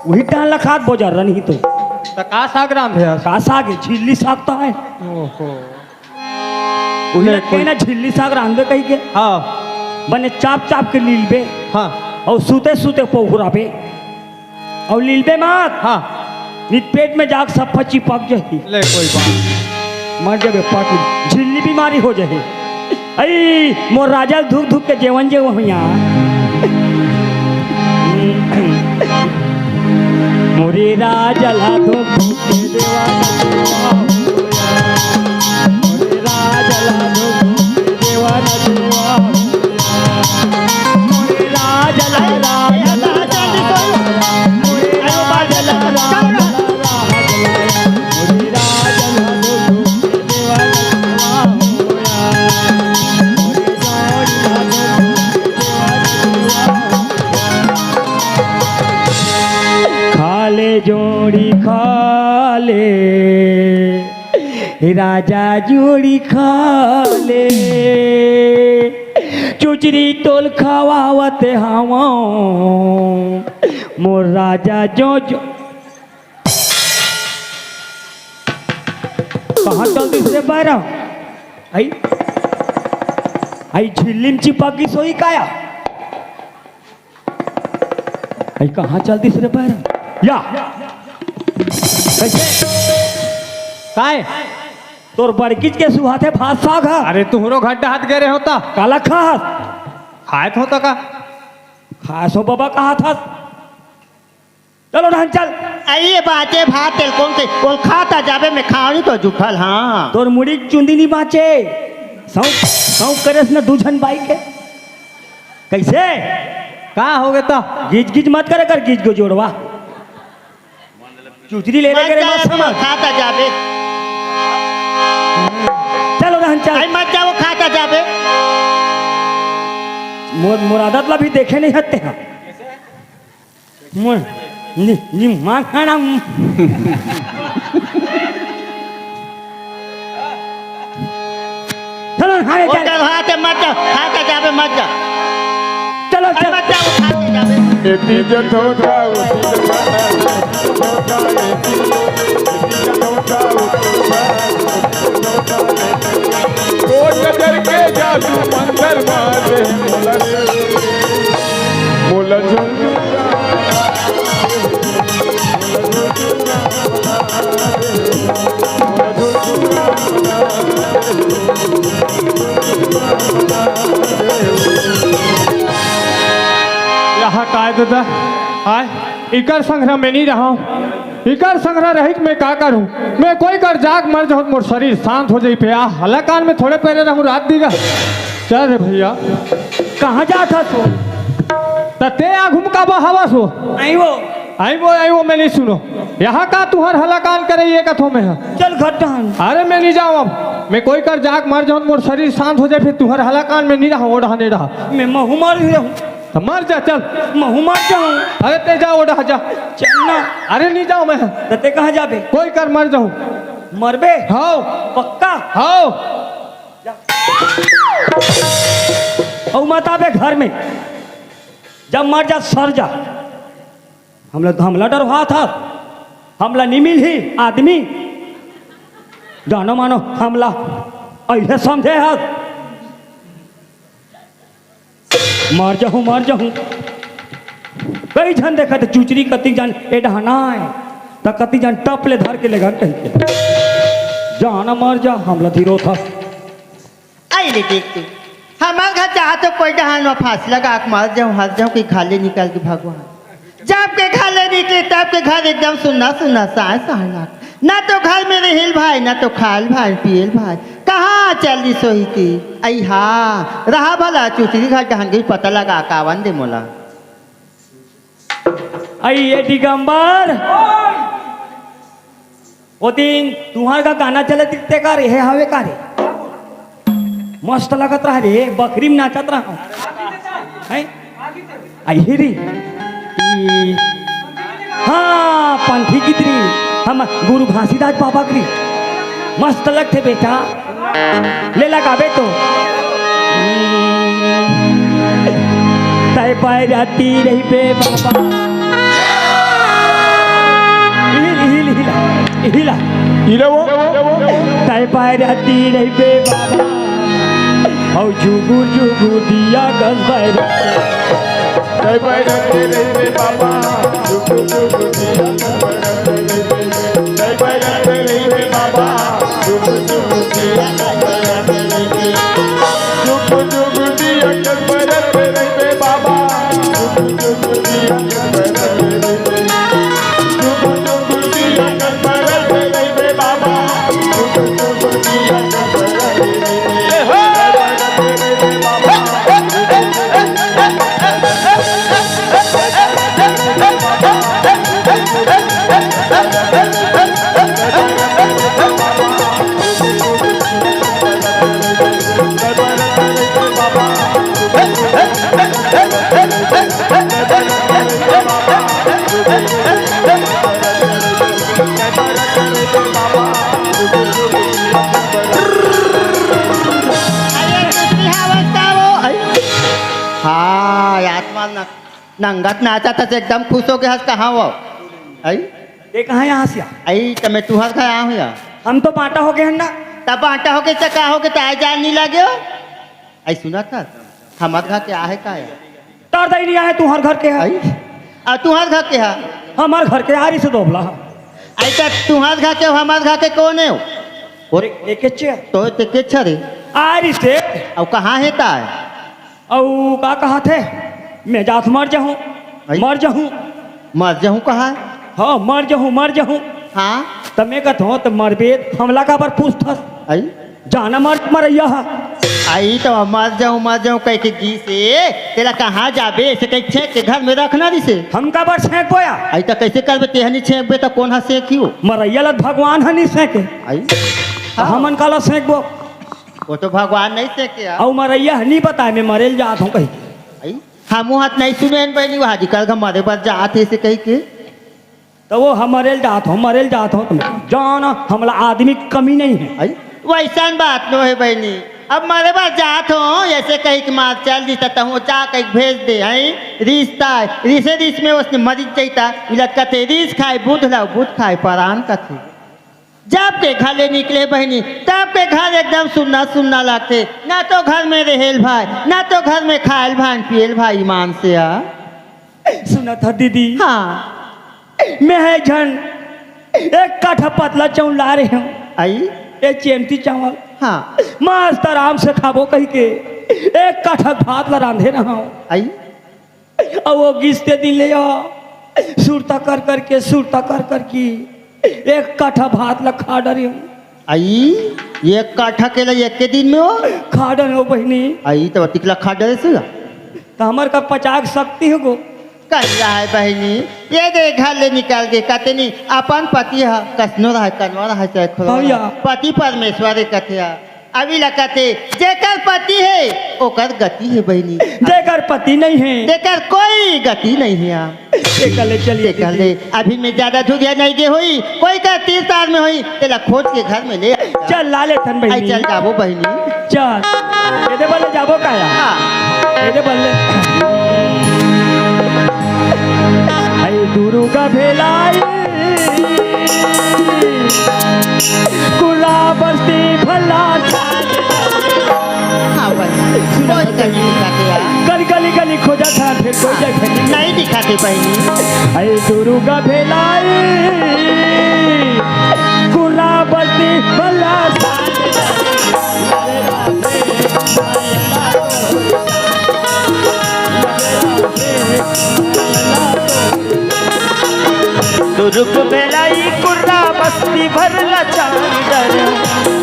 वही डाल ला खात बोजा रही तो। त का साग रांधे हस? का साग है? झिल्ली साग तो है। ओहो। वही ले लग के कोई ना झिल्ली साग रांधे कही के। हाँ। बने चाप चाप के लीलबे। हाँ। अउ सुते सुते पहुराबे। अउ लीलबे मत। हाँ। नित पेट में जाग सफा चिपक जही। ले कोई बात। मर जाबे पाटी। झिल्ली बीमारी हो जही। अई, मोर राजा ल धुक धुक के जेवन जेवन हुइया। मोरे राजा ला धुक धुक के देवा न देवा। मोरे राजा ला धुक धुक के देवा न देवा। मोरे राजा ला, राजा ला, राजा ला। मोरे राजा ला, राजा ला, राजा ला। मोरे राजा ला धुक धुक के देवा न देवा। खाले जोड़ी खाले, राजा जोड़ी खाले, चुचरी तोल खवावत हवं, मोर राजा जो जो। कहाँ चल दिस रे बैरा? आई, आई झिल्ली म चिपक गिस होही काया? आई कहाँ चल दिस रे बैरा? या, कइसे? काय? तोर बड़कीच के सुहाथे भात साग ह। अरे, तुहरो घर डहात गे रहे होता। काला खास? खाए तो होता का? खास हो बाबा, कहा था? चलो रहन चल। अइए बाचे भात तेल कौन से? कौन खाता जाबे में खावनी तो जुठल, हाँ। तोर मुड़ी चुंदी नहीं बाचे। सौंक, सौंक करेस न दू झन बाई के। कइसे? का हो गे त? गिज गिज मत करे कर, गिज गो जोड़वा। चुचरी ले ले मत करे, मत जाओ, समझ। खाता जाबे। चलो रहन चल। आई मत जाओ, खाता जाबे। मोर, मोर आदत ला भी देखे नहीं हत्ते हैं। मोर, नि, नि, माँ खाना। चलो, खाने ओ चल। चल, हाँ, ते मत जा, खा के जाबे, मत जा। चलो, अरे चल। मत जा, वो खा के जाबे। ए तीज थोथा, ओ तीज थोथा, ए तीज थोथा, ओ तीज थोथा। कोट गजर के जादू मंतर मारे मोला रे, मोला झुंझुन। यहाँ काय दादा, आय, इकर संघरा में नहीं रहा हूँ। इकर संघरा रहित मैं का करूँ? मैं कोई कर जाग मर जाऊँ, मोर शरीर शांत हो जाई पे। आ हलाकान में थोड़े पहले रहूँ रात दीगा। चल रे भैया। कहाँ जात हस वो? त ते आ घूम का बहावस हो? आई वो। आई वो, आई वो, मैं नहीं सुनो। यहाँ का तुहर हलाकान करे ये कथो में है? चल घर टहन। अरे मैं नहीं जाऊँ अब। मैं कोई कर जाग मर जाऊँ, मोर शरीर शांत हो जाए, फिर तुहर हलाकान में नहीं रहा, ओढ़ा नहीं रहा। मैं महू मर ही रहूँ। त मर जा, चल। महू मर जाऊँ। अरे ते जा, ओढ़ा जा। चल ना। अरे नहीं जाऊँ मैं। त ते कहाँ जाबे? कोई कर मर जाऊँ। मरबे? हाँ। पक्का? हाँ। अउ मत आबे घर में, जब मर जा सर जा। हमला, हमला डरवात हस, हमला नी मिलही आदमी। जानो मानो हमला अइसे समझे हस। मर जाहूँ, मर जाहूँ। कई झन देखत चुचरी कति झन ए डहना आय, त कति झन टप ले धर के लेगन कहिके। जाना मर जा, हमला धिरोत हस। अई ले देख तू, हमर घर चाहत हो कोई डहन म फांसी लगा के मर जाऊं, हंस जाऊं कि घर ले निकल के भगवान। जब के घर ले निकले तब के घर एकदम सुन्ना सुन्ना साय साय लाग। ना तो घर में रहिल भाई, ना तो खाइल भाई, पियल भाई। कहाँ चल दिस होही ती? अई हा, रहा भला चुचरी घर डहन के पता लगा के आवन दे मोला। अई ये दिगंबर, ओ दिन तुंहर का गाना चलत रिहिस ते का रे, हे हवे का रे? मस्त लगत रहा रे, बखरी में नाचत रहा। हैं? अई हे रे। ई, हाँ, पंथी गीत रे, हम गुरु घासीदास बाबा के रे। मस्त लगथे बेटा। ले लगाबे तो। तय पैराती रहिबे बाबा। हिल, हिल, हिला, हिला। हिला वो। तय पैराती रहिबे बाबा। हौ जुगु जुगु दिया गस बैरा। तय पैराती रहिबे बाबा। जुगु जुगु दिया गस बैरा। अरे, कितनी हवस का वो? हाँ, आत्मा न-, नंगत नाचा था, एकदम खुश हो गया, हंस कहाँ वो? आई? ते कहाँ यहाँ से आ? आई, तो मैं तुहर घर आया हूँ यार। हम तो बांटा हो गए हैं ना। तब बांटा हो गए, तो का हो गए, तो आए जान नहीं लगे हो? आई सुना था, हमार घर के आहे का है? तार दाई नहीं आए, तुहर घर के है। आई? आ, तुहर घर के है? हमार घर के आरी से दोबला। अई त तुंहर घर के, हमर घर के कोन हे? अरे, एके च हे। तो ते के च हरे? आ रिसे। अउ कहाँ हे ताय? अउ का कहत हे? मैं जात मर जाहूँ, अई? मर जाहूँ। मर जाहूँ कहाँ? हाँ, मर जाहूँ, मर जाहूँ। हाँ। त मैं कहत हूँ, त मरबे, हमला काबर पूछथस? अई? जाना मर, मरइया ह। अई त मर जाहूँ, मर जाहूँ कहिके गिस हे, तेला कहाँ जाबे? अइसे कहिके छेंक के घर में रखना रिसे। हम काबर छेंकबो या? अई त कइसे करबे? तेहनी छेंकबे त कोन ह छेंकही ओ? मरइया ल भगवान ह नी छेंके। अई? त हमन काला छेंकबो? ओ तो भगवान नहीं छेंके या। अउ मरइया ह नी बताय, मैं मरे ल जात हूँ कहिके। अई? हमू ह त नहीं सुने हन बहिनी, ओ हा जी कल घर मरे बर जात हे अइसे कहिके। त ओ ह मरे ल जात हूँ, मरे ल जात हूँ, त जाना, हमला आदमी के कमी नहीं हे। अई? वइसन बात नो हे बहिनी, अब मरे बर जात हूँ, अइसे कहिके मार चल दिस त तहूँ जा कहिके भेज दे, अई? रिस ताय, रिसे रिस में ओसने मरिच जइता, इला कथे रिस खाय बुध ला, बुध खाय परान कथे। जब के घर ले निकले बहिनी, तब के घर एकदम सुन्ना सुन्ना लागथे, ना तो घर में रेहे ल भाय, ना तो घर में खाय ल भाय, पिये ल भाय, ईमान से आ। सुनत ह दीदी? हाँ। मैं ह एक झन एक काठा पतला चाउर लाय रेहेंव। अई? ए चेमटी चावल। हाँ। मस्त आराम से खाबो कहिके एक काठा भात ला रांधे रहंव। अई? अउ ओ गिस ते दिन ले आ, सुरता कर कर के, सुरता कर कर के एक काठा भात ला खा डरेंव। अई, एक काठा केला एके दिन में ओ? खा डरेंव बहिनी। अई, त अतिक ला खा डरेस या? त हमर का पचाय के शक्ति हे गो। कहिया हे बहिनी, ए दे घर ले निकल गे, कथे नी, अपन पति ह कसनो रहय, कनवा रहय, चाहे खोरवा रहय, पति परमेश्वर हे कथे या। अभी ला कथे, जेकर पति हे, ओकर गति हे बहिनी। जेकर पति नहीं हे। तेकर कोई गति नहीं हे। तेकर ले चली तेकर दीदी। ले, अभी में ज्यादा धुरिया नहीं गे होही, कोई का तीर तार में होही, तेला खोज के घर में ले आ। चल ला लेथन बहिनी। चल जाबो बहिनी। चल। एदे बल्ले जाबो काया? हाँ। एदे बल्ले। हई दुर्गा भेलाई। कुला बस्ती भला। हाँ भाई, कोई कहीं नहीं दिखाते यार। गली, गली, गली खोजा था, फिर कोई जगह नहीं। नहीं दिखाते बहिनी। अरे दुर्गा भेलाई, कुला बस्ती भला। दुर्ग भेलाई कुर्रा बस्ती भर ला चांदर।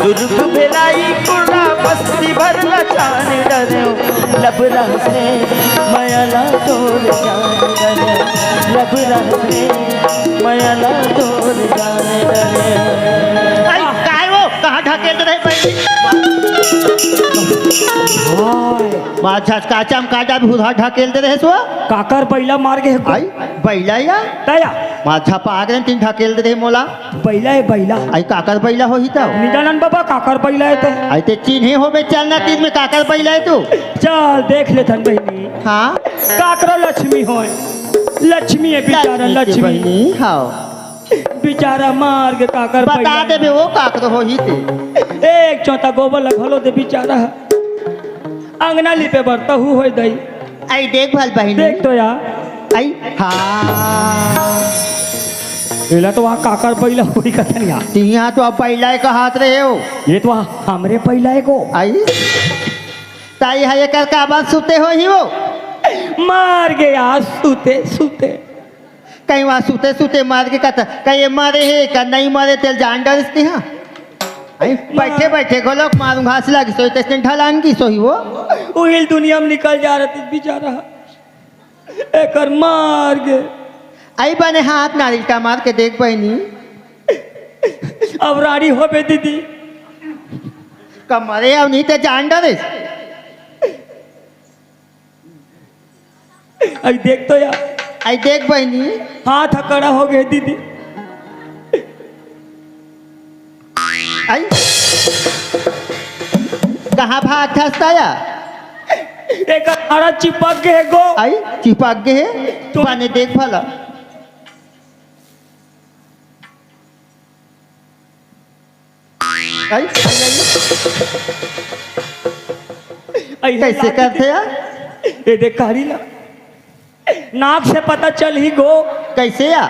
दुर्ग भेलाई कुर्रा बस्ती भर ला चांदर। लबरा से मयाला तोर चांदर। लबरा से मयाला तोर चांदर। आई, काय वो? कहाँ ढकेल दे रहे भाई? माँ झटका चमका जा, भूत ढकेल दे रहे सो। काकर बैला मार गे हे को? आई, बैला या? तया? माथा पाग रे, तीन ढकेल दे रहे मोला। बैला हे, बैला। आई, काकर बैला होही त? नी जानन बाबा, काकर बैला हे ते। आई, ते चिन्हे होबे, चल ना, तीन में काकर बैला हे तू। चल, देख लेथन बहिनी। हाँ? काकरो लक्ष्मी होय। लक्ष्मी हे बेचारा, लक्ष्मी के लक्ष्मी। बहिनी, हाँ। बेचारा मार गे काकर बता बैला। देबे वो काकर होही ते। एक चौंता गोबर ल घलो दे बेचारा। अंगना लिपे बर तहू होय दई। आई देख भल बहिनी। देख तो या। आई, हाँ। एला तो वहाँ काकर बैला होही कथन या। तिहाँ तो अब बैला हे कहत रहे हो। ये तो वहाँ हमरे बैला हे को। आई। ताई हा एकर का बात सुते होही वो। मार गे या सुते सुते। कहीं वहाँ सुते सुते मार के कहत, कहीं ये मरे हे का नहीं मरे, तेल जान डरिस तिहाँ। आई, बैठे बैठे गोलक मारूं, घास लागी सोई, तैसे ढलान की सोई वो। उहिल दुनिया में निकल जा रही बेचारा। एकर मार गे। आई बने हाथ नारियल का मार के देख बहिनी। अब रानी होबे दीदी। का मरे अउ नहीं ते जान डरिस। आई देख तो या। आई देख बहिनी। हाथ अकड़ा हो गे दीदी। आई। कहाँ भागथस तया? एकर आड़ा चिपक गे हे गो। आई, चिपक गे हे। तो बने देख भला। आई, आई, आई। आई, कइसे करथे यार? ए देख, कारी ला। नाक से पता चलही गो। कइसे यार?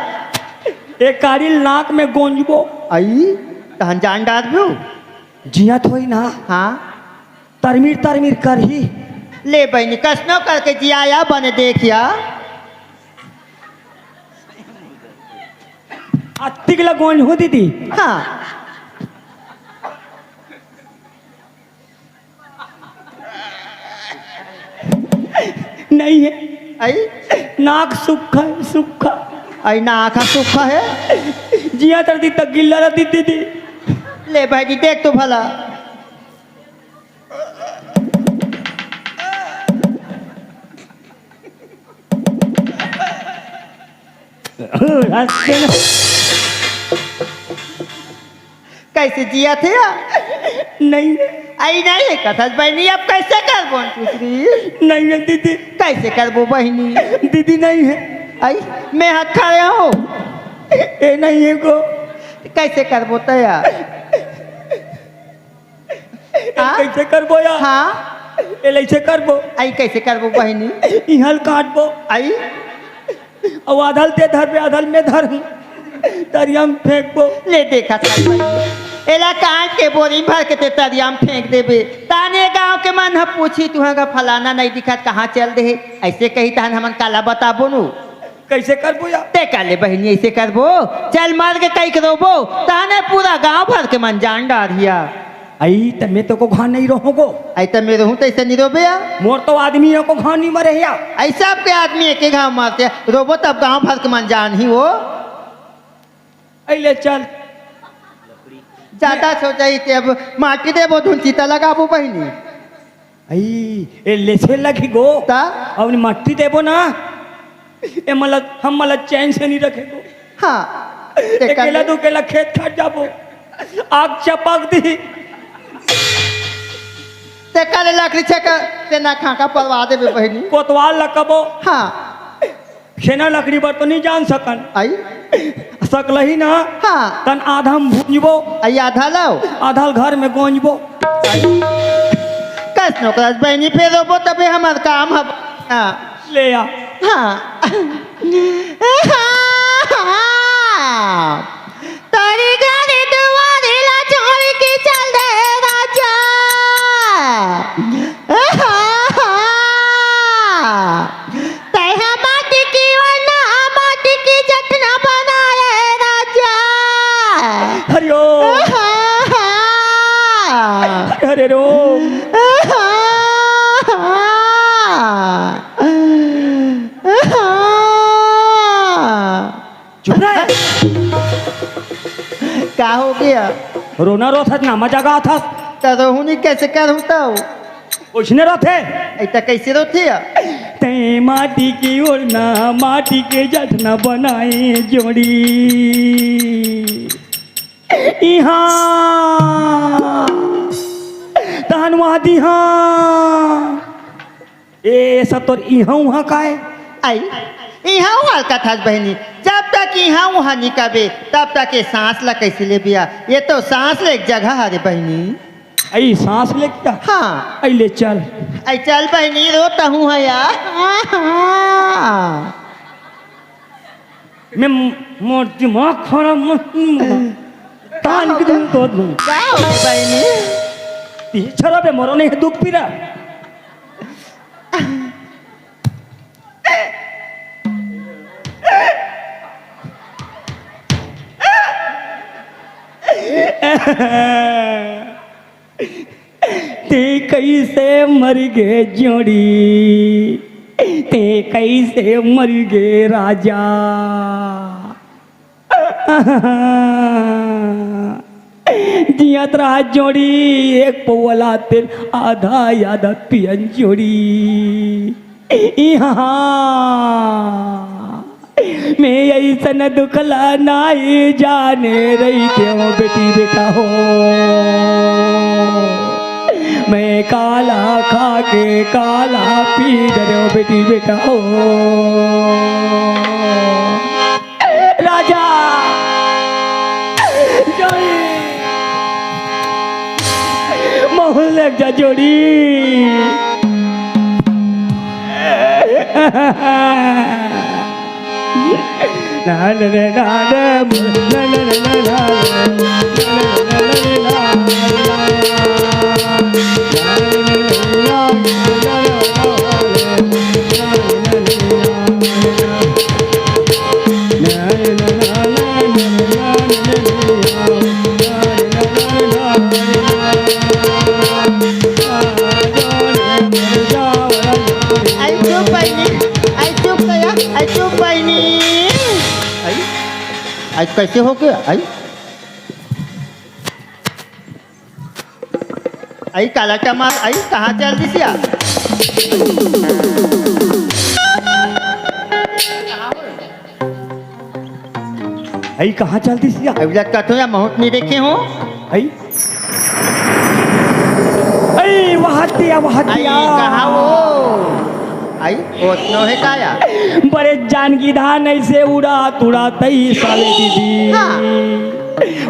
ए कारी ल नाक में गोंजबो। अई, तहन जान डारबो। जियत होई ना। हाँ। तरमिर तरमिर करही। ले बहिनी, कसनो करके जिया या बने देखिया। अत्तिक ल गोंजहूँ दीदी। हाँ। नहीं है। अई? नाक सुक्खा है, सुक्खा। अई, नाक हा सुक्खा है? जिया तरती तक गिल्ला रहती दीदी। ले भाई जी, देख तो भला। कैसे जिया थे या? नहीं। आई नहीं है कथस बहिनी, अब कैसे करबो दूसरी? नहीं है दीदी। कैसे करबो बहिनी? दीदी नहीं है। आई, मैं हाथ खड़े हो। ए नहीं है को। कैसे करबो तया? हाँ? कैसे करबो या? हाँ? ए लैसे करबो। आई कैसे करबो बहिनी? इहल काटबो। आई? अउ आधल ते धरबे, आधल में धरहूँ। तरिया में फेंकबो। ले देखा था भाई। एला काट के बोरी भर के ते तरिया में फेंक देबे। ताने गांव के मन ह पूछी, "तुहंगा फलाना नहीं दिखत, कहाँ चल दे हे?" ऐसे कही तहन हमन काला बताबो नु। कैसे करबो या? ते का ले बहिनी, ऐसे करबो। चल मर के कई के रोबो। ताने पूरा गांव भर के मन जान डारिया। आई त मैं तो को घाव नहीं रहूं को। आई त मैं रहूं त ऐसे नहीं रोबे या। मोर तो आदमी है को घाव नहीं मरे या। ऐसा आपके आदमी है के घाव मारते रोबो तब गांव भर के मन जान ही वो। आई ले चल। ज्यादा सोचा ही ते अब माटी देबो धुन चिता लगाबो बहिनी। आई, ए लेसे लगी गो। ता? अब माटी देबो ना। ए मतलब हम मतलब चैन से नहीं रखे गो। हाँ। ते कर अकेला ले। दो अकेला खेत खाट जाबो। आग चपक दी। ते कर लकड़ी छे कर, ते ना खाका परवा देबे बहिनी। कोतवाल लकबो। हाँ। छेना लकड़ी बर तो नहीं जान सकन। आई? सकलही ना। हाँ। तन आधा में भूंजबो। आई आधा लाओ। आधा घर में गोंजबो। आई। कस नो कस बहिनी फेर रोबो तबे हमर काम हब। हाँ। ले आ। हाँ। तोरी घर दुआरी ला छोड़ के चल दे राजा। तैं हा माटी की वरना माटी की जतना बनाए राजा। हरिओम। हरे हरे रोम। चुप रह। का हो गया? रोना रोथस ना मजा गाथस। त रोहू नहीं कैसे करूँ तो? ओइसने रथे। ऐसा कैसे रथे? तैं माटी के ओढ़ना, माटी के जठना बनाए जोड़ी। इहाँ तहन वहाँ दिहाँ। ए, सब तोर इहाँ उहाँ काय? आई, इहाँ उहाँ कथस बहिनी, जब तक इहाँ उहाँ निकबे, तब तक ये सांस ला कैसे लेबिया? ये तो सांस ले एक जगह हरे बहिनी। आई सांस ले क्या? हाँ। आई ले चल। आई चल बहिनी, रो तहूँ है यार। मैं मोर दिमाग खराब मत तान के दूँ तो दूँ। का हो गया बहिनी? ये छरा बे मरो नहीं है दुख पीरा। ते कैसे मर गे जोड़ी, ते कैसे मर गे राजा। जियत रहा जोड़ी, एक पौवा ला तेल आधा आधा पियन जोड़ी। इहाँ मैं अइसन दुख ला नाई जाने रहितेंव बेटी बेटा हो। मैं काला खा के काला पी डरेंव बेटी बेटा हो। राजा जोड़ी, मोहन लग जा जोड़ी। आई चुप बहिनी, आई चुप कया, आई चुप बहिनी। आई, आई कैसे हो गया? आई, आई काला चमार, आई कहाँ चल दिस या? आई कहाँ चल दिस या? अभी लटका तो या महूँ तो नहीं देखे हो। आई, आई, वहतिया, आई, वहतिया। कहाँ वो? आई, ओतनो हे का या? बड़े जानकी धान ऐसे उड़ात उड़ात आई साले दीदी। हाँ।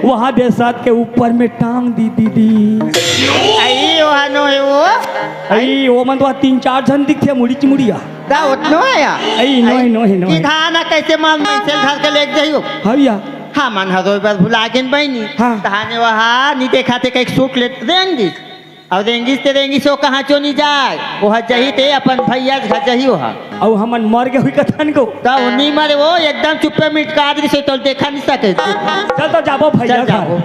वहाँ दे साथ के ऊपर में टांग दी दीदी। आई, वहाँ नो हे वो। आई, वो मन तो तीन चार झन दिखथे, मुड़ी च मुड़िया। दा ओतनो हे या? आई, नोहे, आई, नोहे, नोहे। कि धान कैसे मन में से धर के लेके जाइयो? हाँ भैया। हाँ, मन हर रोज बस भुला गेन बहिनी। हाँ। धाने वहा नी देखा थे, कहीं सूख ले रेंगिस। अउ रेंगिस ते रेंगिस, वो कहाँ चो नी जाय। वो ह जही ते अपन भैया के घर जही वो ह। अउ हमन मर गे हुई कथन को। त वो नी मरे, वो एकदम चुप्पे मिटका दे से तो देखा नी सके। चल तो जाबो भैया चल घर। जाबो।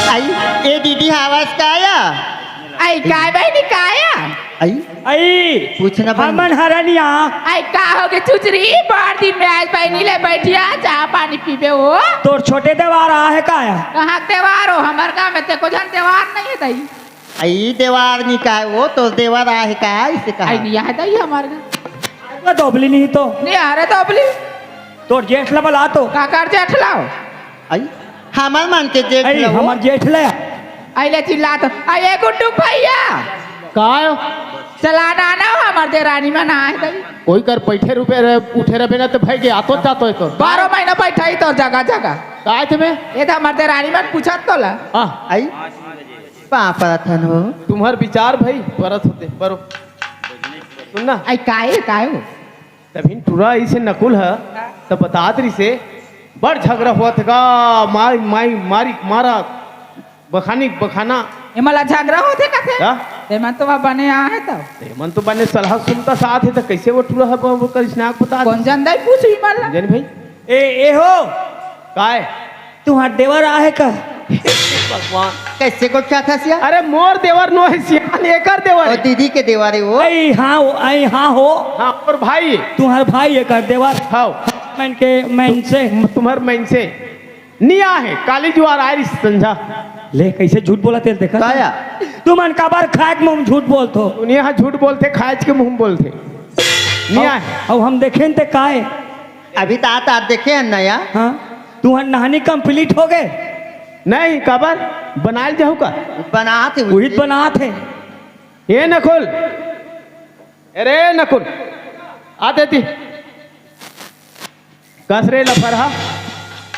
आई, ए दीदी, हवस का या? आई, काय बहिनी, काय या? आई, आई, पूछना बहिनी। हमन हरनिया। आई, का होगे चुचरी? बड़ दिन में आज बहिनी ले बइठिया, चाह पानी पीबे हो? तोर छोटे देवार आहे का या? कहाँ के देवार हो? हमर गाँव में ते को झन देवार नहीं हे दई। आई, देवार नी काय वो, तोर देवर आहे का, इसे कहा? आई, नहीं आहे दई हमर गाँव। वो दोबली नहीं तो। नहीं आ रे दोबली। तोर जेठ ला बला तो। काकर जेठ लाओ? आई, हमर मन के जेठ आई, ला वो। हमर जेठ ला। आई ले चिल्ला तो। आई, ए गुड्डू भैया। काय? चला ना ना, हमर देरानी मन आहे दई। कोई कर बैठे रुपे रहे, उठे रहे ना तो भाई के आतो जातो है तो। बारह महीना बैठा ही तो जगह जगह। काय थे मैं? ये तो हमर देरानी मन पूछत तो ला। हाँ। आई, पाँव परत हन हो। तुम्हर विचार भाई, परत होते, बरो। सुन ना। आई, काय, काय हो? तभिन टूरा इसे नकुल ह, त बतात रिसे, बड़ झगरा होत हे गा, माई, माई, मारी, मारा, बखानी, बखाना। एमन ला झगरा होथे कथे? का? तेमन तो वहाँ बने आहे त। तेमन तो बने सलाह सुनता साथ हे, त कैसे वो टूरा ह, वो, वो करिस नाक बता दे। कोन जन दई पूछ ही मन ला। जन भाई। ए, ए हो। काय? तुहार देवर आहे का? भगवान। कैसे को क्या था सिया? अरे मोर देवर नो हे सिया, एकर देवर ओ हे। दीदी के देवर हे वो। आई हाँ हो, आई हाँ हो। हाँ, और भाई। तुहार भाई एकर देवर। हाँ। मन के, मन से। तुम्हर मन से। नी आहे, काली जुआर आय रिस संझा। ले, कैसे झूठ बोलत हे, देखा? काया? तुमन काबर खाए के मुंह में झूठ बोलत हो? दुनिया हा झूठ बोलथे, खाए के मुंह में बोलथे। नी अउ, आहे। अउ हम देखेन ते काय? अभी तो आत आत देखे हन ना या। हाँ, तुहर नहानी complete हो गे? नहीं, काबर? बनाए ल जाहू का? बनात हे उही उही। बनात हे। ए नकुल, अरे नकुल, आ देती। कस रे लफरहा।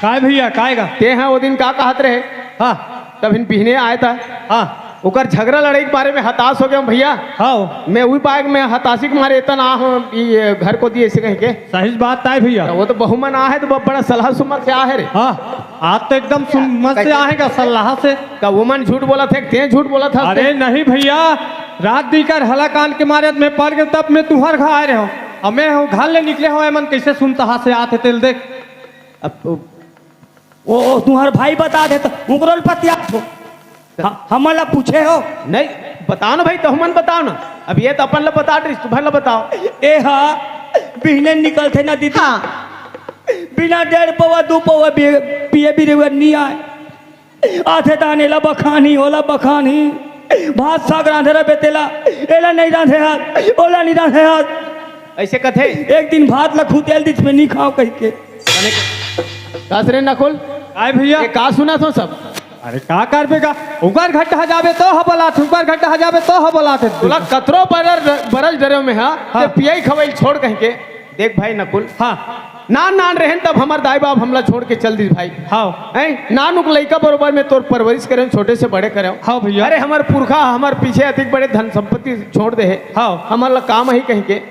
काय भैया, काय गा? ते हा वो दिन का कहत रहे? हाँ। तब हिन बिहने आए था। हाँ। ओकर झगरा लड़ाई के बारे में हताश हो गया हूँ भैया। हाँ। मैं वही पाए में हताशी के मारे इतना आ हूँ, ये घर को दिए ऐसे कह के। सही बात ताय भैया। वो तो बहुमन आ है तो ब-, बड़ा सलाह सुमत से आ है रे। हाँ, आज तो एकदम सुमत से आएगा सलाह से। का वो मन झूठ बोला थे, ते झूठ बोला था? अरे नहीं भैया, रात दिन कर हला कान के मारे मैं पड़ गया, तब मैं तुहर घर आए रहे हूँ। अब मैं हूँ घर ले निकले हूँ, एमन कैसे सुनता हाथ से आते तेल देख। अब तो ओ, ओ, तुहर भाई बता दे तो उकरो ल पतिया हो। ह-, हमन ला पूछे हो? नहीं, बताओ ना भाई, तो हमन बताओ ना। अब ये तो अपन ला बता रही, तुम्हारे ला बताओ। ए हा, बिहने निकलथे ना दीदी। हाँ। बिना डेढ़ पौवा, दू पौवा बि-, पिए बिरेवर नी आए। आथे तान एला बखानी, ओला बखानी। भात साग रांधे रहिबे तेला, एला नइ रांधे हस, ओला नइ रांधे हस। अइसे कथे? एक दिन भात ला खुतेल दिस में नी खाव कहिके। कस रे नकुल। काय भैया? ये का सुनत हो सब? अरे का करबे का? उंकर घर डहा जाबे तो ह बलाथे, उंकर घर डहा जाबे तो ह बलाथे। तोला कतरो बरस, बरस डरेंव में हा, हाँ। ते पियई खवई ल छोड़ कहिके। देख भाई नकुल, हाँ। नान नान रहेन तब हमर दाई बाप हमला छोड़ के चल दिस भाई। हाँ। हैं? नान उक लइका बरोबर में तोर परवरिश करेंव, छोटे से बड़े करेंव। हाँ भैया। अरे हमर पुरखा हमर पीछे अतिक बड़े धन संपत्ति छोड़ दे हे। हाँ। हमर ला काम ही कहिके।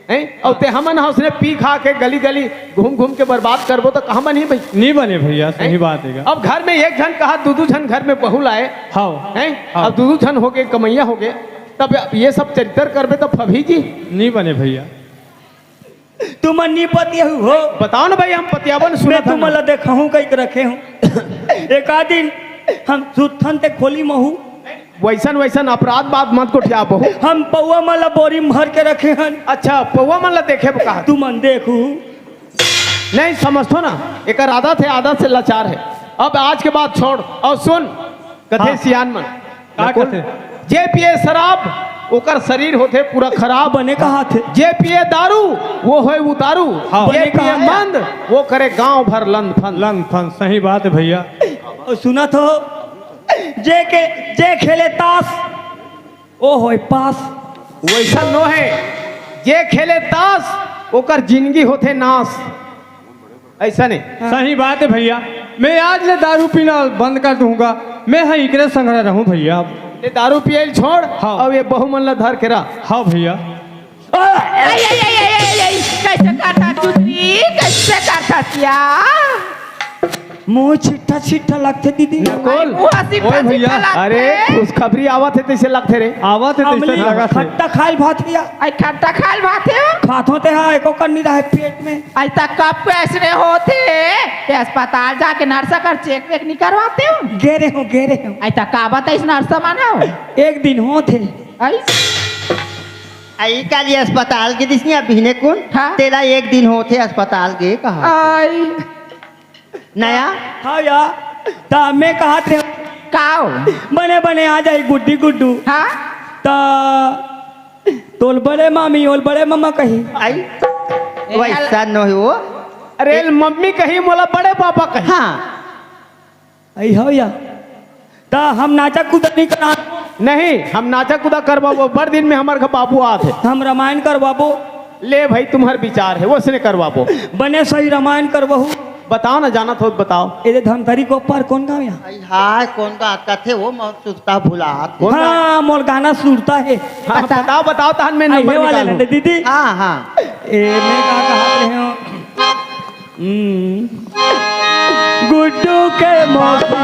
हैं? अउ ते हमन ह उसने पी खा के गली गली घूम घूम के बरबाद करबो त कहाँ बनही भाई? नी बने भैया, सही हैं? बात हे गा। अब घर में एक झन कहा दू दू झन घर में बहू लाए। हाँ। हैं? हाँ। अब दू दू झन होगे, कमइया होगे, तब ये सब चरित्र करबे त फबही जी। नी बने भैया। तुमन नी पतियाहू हो। बताओ ना भाई, हम पतियावन मैं सुनत हन। तुमन ला देखहूँ कहिके रखे हूँ। एक आध दिन हम सुतथन ते खोली महू। वैसन वैसन अपराध बात मत गोठिया बहू। हम पौवा मन ला बोरी में भर के रखे हन। अच्छा, पौवा मन ला देखे बर कहा। तुमन देखू। नहीं समझथो ना, एकर आदत हे, आदत से लाचार हे। अब आज के बाद छोड़। अउ सुन, कथे हाँ। सियान मन। का नकुल, कथे? जे पिए शराब, ओकर शरीर होथे पूरा खराब। बने कहाथे। जे पिए दारू, वो होय उतारू। हाँ। जे बने पिए कहा। मंद, वो करे गांव भर लंद फंद। लंद फंद, सही बात हे भैया। अउ सुनत हो, जे के, जे खेले तास, ओ होय पास। वैसन नो हे, जे खेले तास, ओकर जिनगी होथे नास। अइसने। सही बात हे भैया, मैं आज ले दारू पीना बंद कर दूंगा। मैं ह इकरे संघरा रहूं भैया। ये दारू पियई ल छोड़, हाँ। अउ ये बहू मन ला धर के रख। हाँ भैया। आई, आई, आई, आई, आई, आई, कइसे करथा चुदरी, कइसे करथा सिया? मुंह छिट्ठा छिट्ठा लगथे दीदी। नकुल, मुंह हंसी ओए फंसी भैया। चलाथे। अरे, खुशखबरी आवत हे तइसे लगथे रे। आवत हे तइसे अमली, लगत हे। खट्टा खाइल भात भैया। आई खट्टा खाइल भात हे। खाथो ते हा, एको कन्नी रहे पेट में। आई त कब के अइसने होथे? ते अस्पताल जाके नर्स कर चेक वेक नी करवाते हो? गे रेहेंव, गे रेहेंव। आई त का बताइस नर्स मन हो? एक दिन होथे। आई? आई काली अस्पताल गे दिस नी अभी ने कुन? हाँ। तेला एक दिन होथे अस्पताल गे कहा। आई। नया? हाँ या, त मैं कहत रेहेंव। काव? बने बने आ जाही गुड्डी गुड्डू। हाँ? त तोल बड़े मामी, ओल बड़े ममा कही। आई? ए, वइसन नो हे वो। अरे, मम्मी कही, मोला बड़े पापा कही। हाँ। आई हो या। त हम नाचा कूदा नी करा। नहीं, हम नाचा कूदा करवाबो, बड़ दिन में हमर घर बाबू आत हे। हम रामायण करवाबो। ले भाई, तुम्हर विचार हे, वइसने करवाबो। बने सही रामायण करवाहू। बताओ ना, जानत हो त बताओ। ए दे धमतरी के ओ पार कोन गाँव या? आई हाय, कोन गाँव कथे वो, मोर सुरता भुलात हे। कोन गाँव? हाँ, मोर गाना सुरता हे। हाँ, बता। बताओ, बताओ, तहन मैं आई नंबर हे वाले निकालूं। लंडे दीदी। हाँ, हाँ। ए, मैं का कहत रेहेंव? हम्म। गुड्डू के मौसी।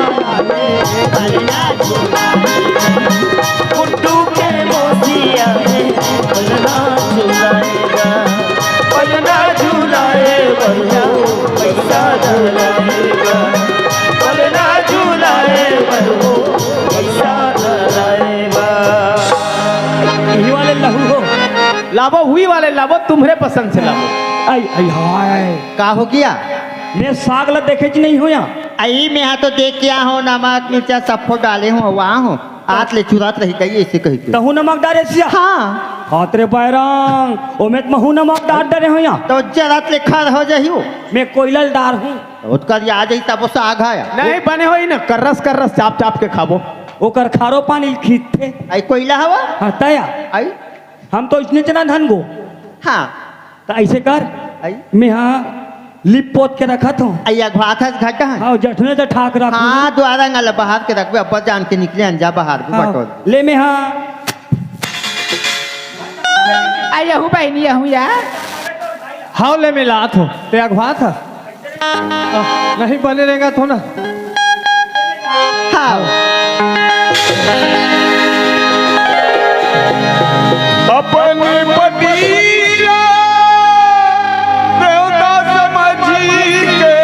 गुड्डू के मौसी आए, पलना झुलाएगा, पलना झुलाए बहू, पैसा धराएगा, पलना झुलाए बहू, पैसा धराएगा। इही वाले लहू हो। लाबो, उही वाले लाबो, तुम्हरे पसंद से लाबो। आई, आई, हाय। का हो गया? मैं साग ला देखेच नहीं हों या। आई, मैं हा तो देख के आ हों, नमक, मिर्चा सब को डाले हों, वा हों। आत ले चुरात रही गई ऐसे कह के। तहू नमक डारे सिया? हाँ। हात रे बैरंग, ओमे त महू नमक डार डरे हों या। तो जरात ले खर हो जाही हो। मैं कोइला ल डारहूँ। ओतका आ जाही तब वो साग आया। नहीं बने होही ना, कर्रस कर्रस चाप चाप के खाबो। ओकर खारो पानी खींचथे। आई कोइला हवा? हाँ, तया। आई? हम तो इसने जना धन गो। हाँ। त अइसे कर, आई? मैं हा लिप पोत के रखत हों। आई अघवात हस घटा है? हाँ, जठने त ठाक रख। हाँ, दुवारा अंगला बाहर के रखबे, अब्बा जान के निकले, अंजा बाहर भी हाँ, बटोर। ले मैं हा। आई यहू बहिनी, यहू या। हाँ, ले मैं लात हों, ते अघवात ह। आ, नहीं बने रेंगत हों ना। हाँ। अपन पति ला देवता समझी के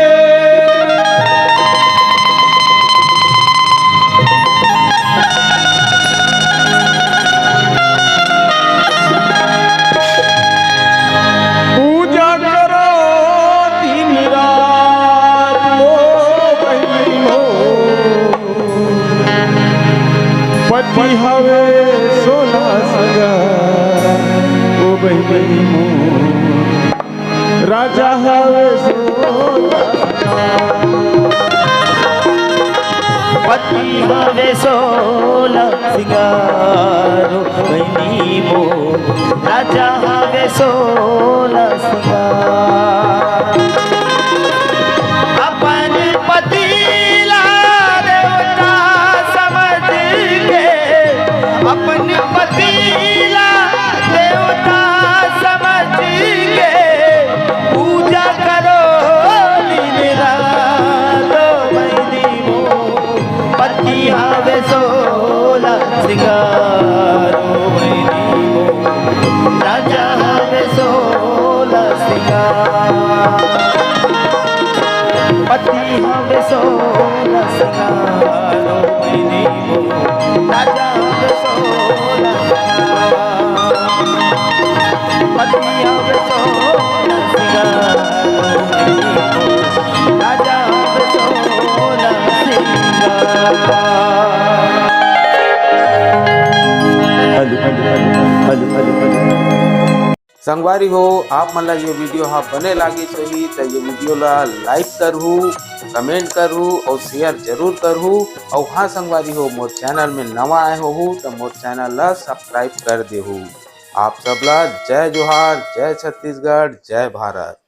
पूजा करो दिन रात, ओ बहिनी हो। हवे सोला सिंगारो बहिनी मोर, राजा हवे सोला सिंगार। अपन पति ला देवता समझ के, अपन पति ला देवता समझ के, पूजा करो दिन रात बहिनी मोर। पति हवे सोला सिंगारो बहिनी मोर, राजा हवे सोला सिंगार। पति हवे सोला सिंगारो बहिनी मोर, राजा हवे सोला सिंगार। पति हवे सोला सिंगारो बहिनी मोर, राजा हवे सोला सिंगार। Hello, hello, hello, hello, hello, hello. संगवारी हो, आप मन ला ये वीडियो हा बने लागिस होही त ये वीडियो ला लाइक करहू, कमेंट करहू और शेयर जरूर करहू। और हाँ संगवारी हो, मोर चैनल में नवा आए होहू त मोर चैनल ला सब्सक्राइब कर देहू। आप सब ला जय जोहार, जय छत्तीसगढ़, जय भारत।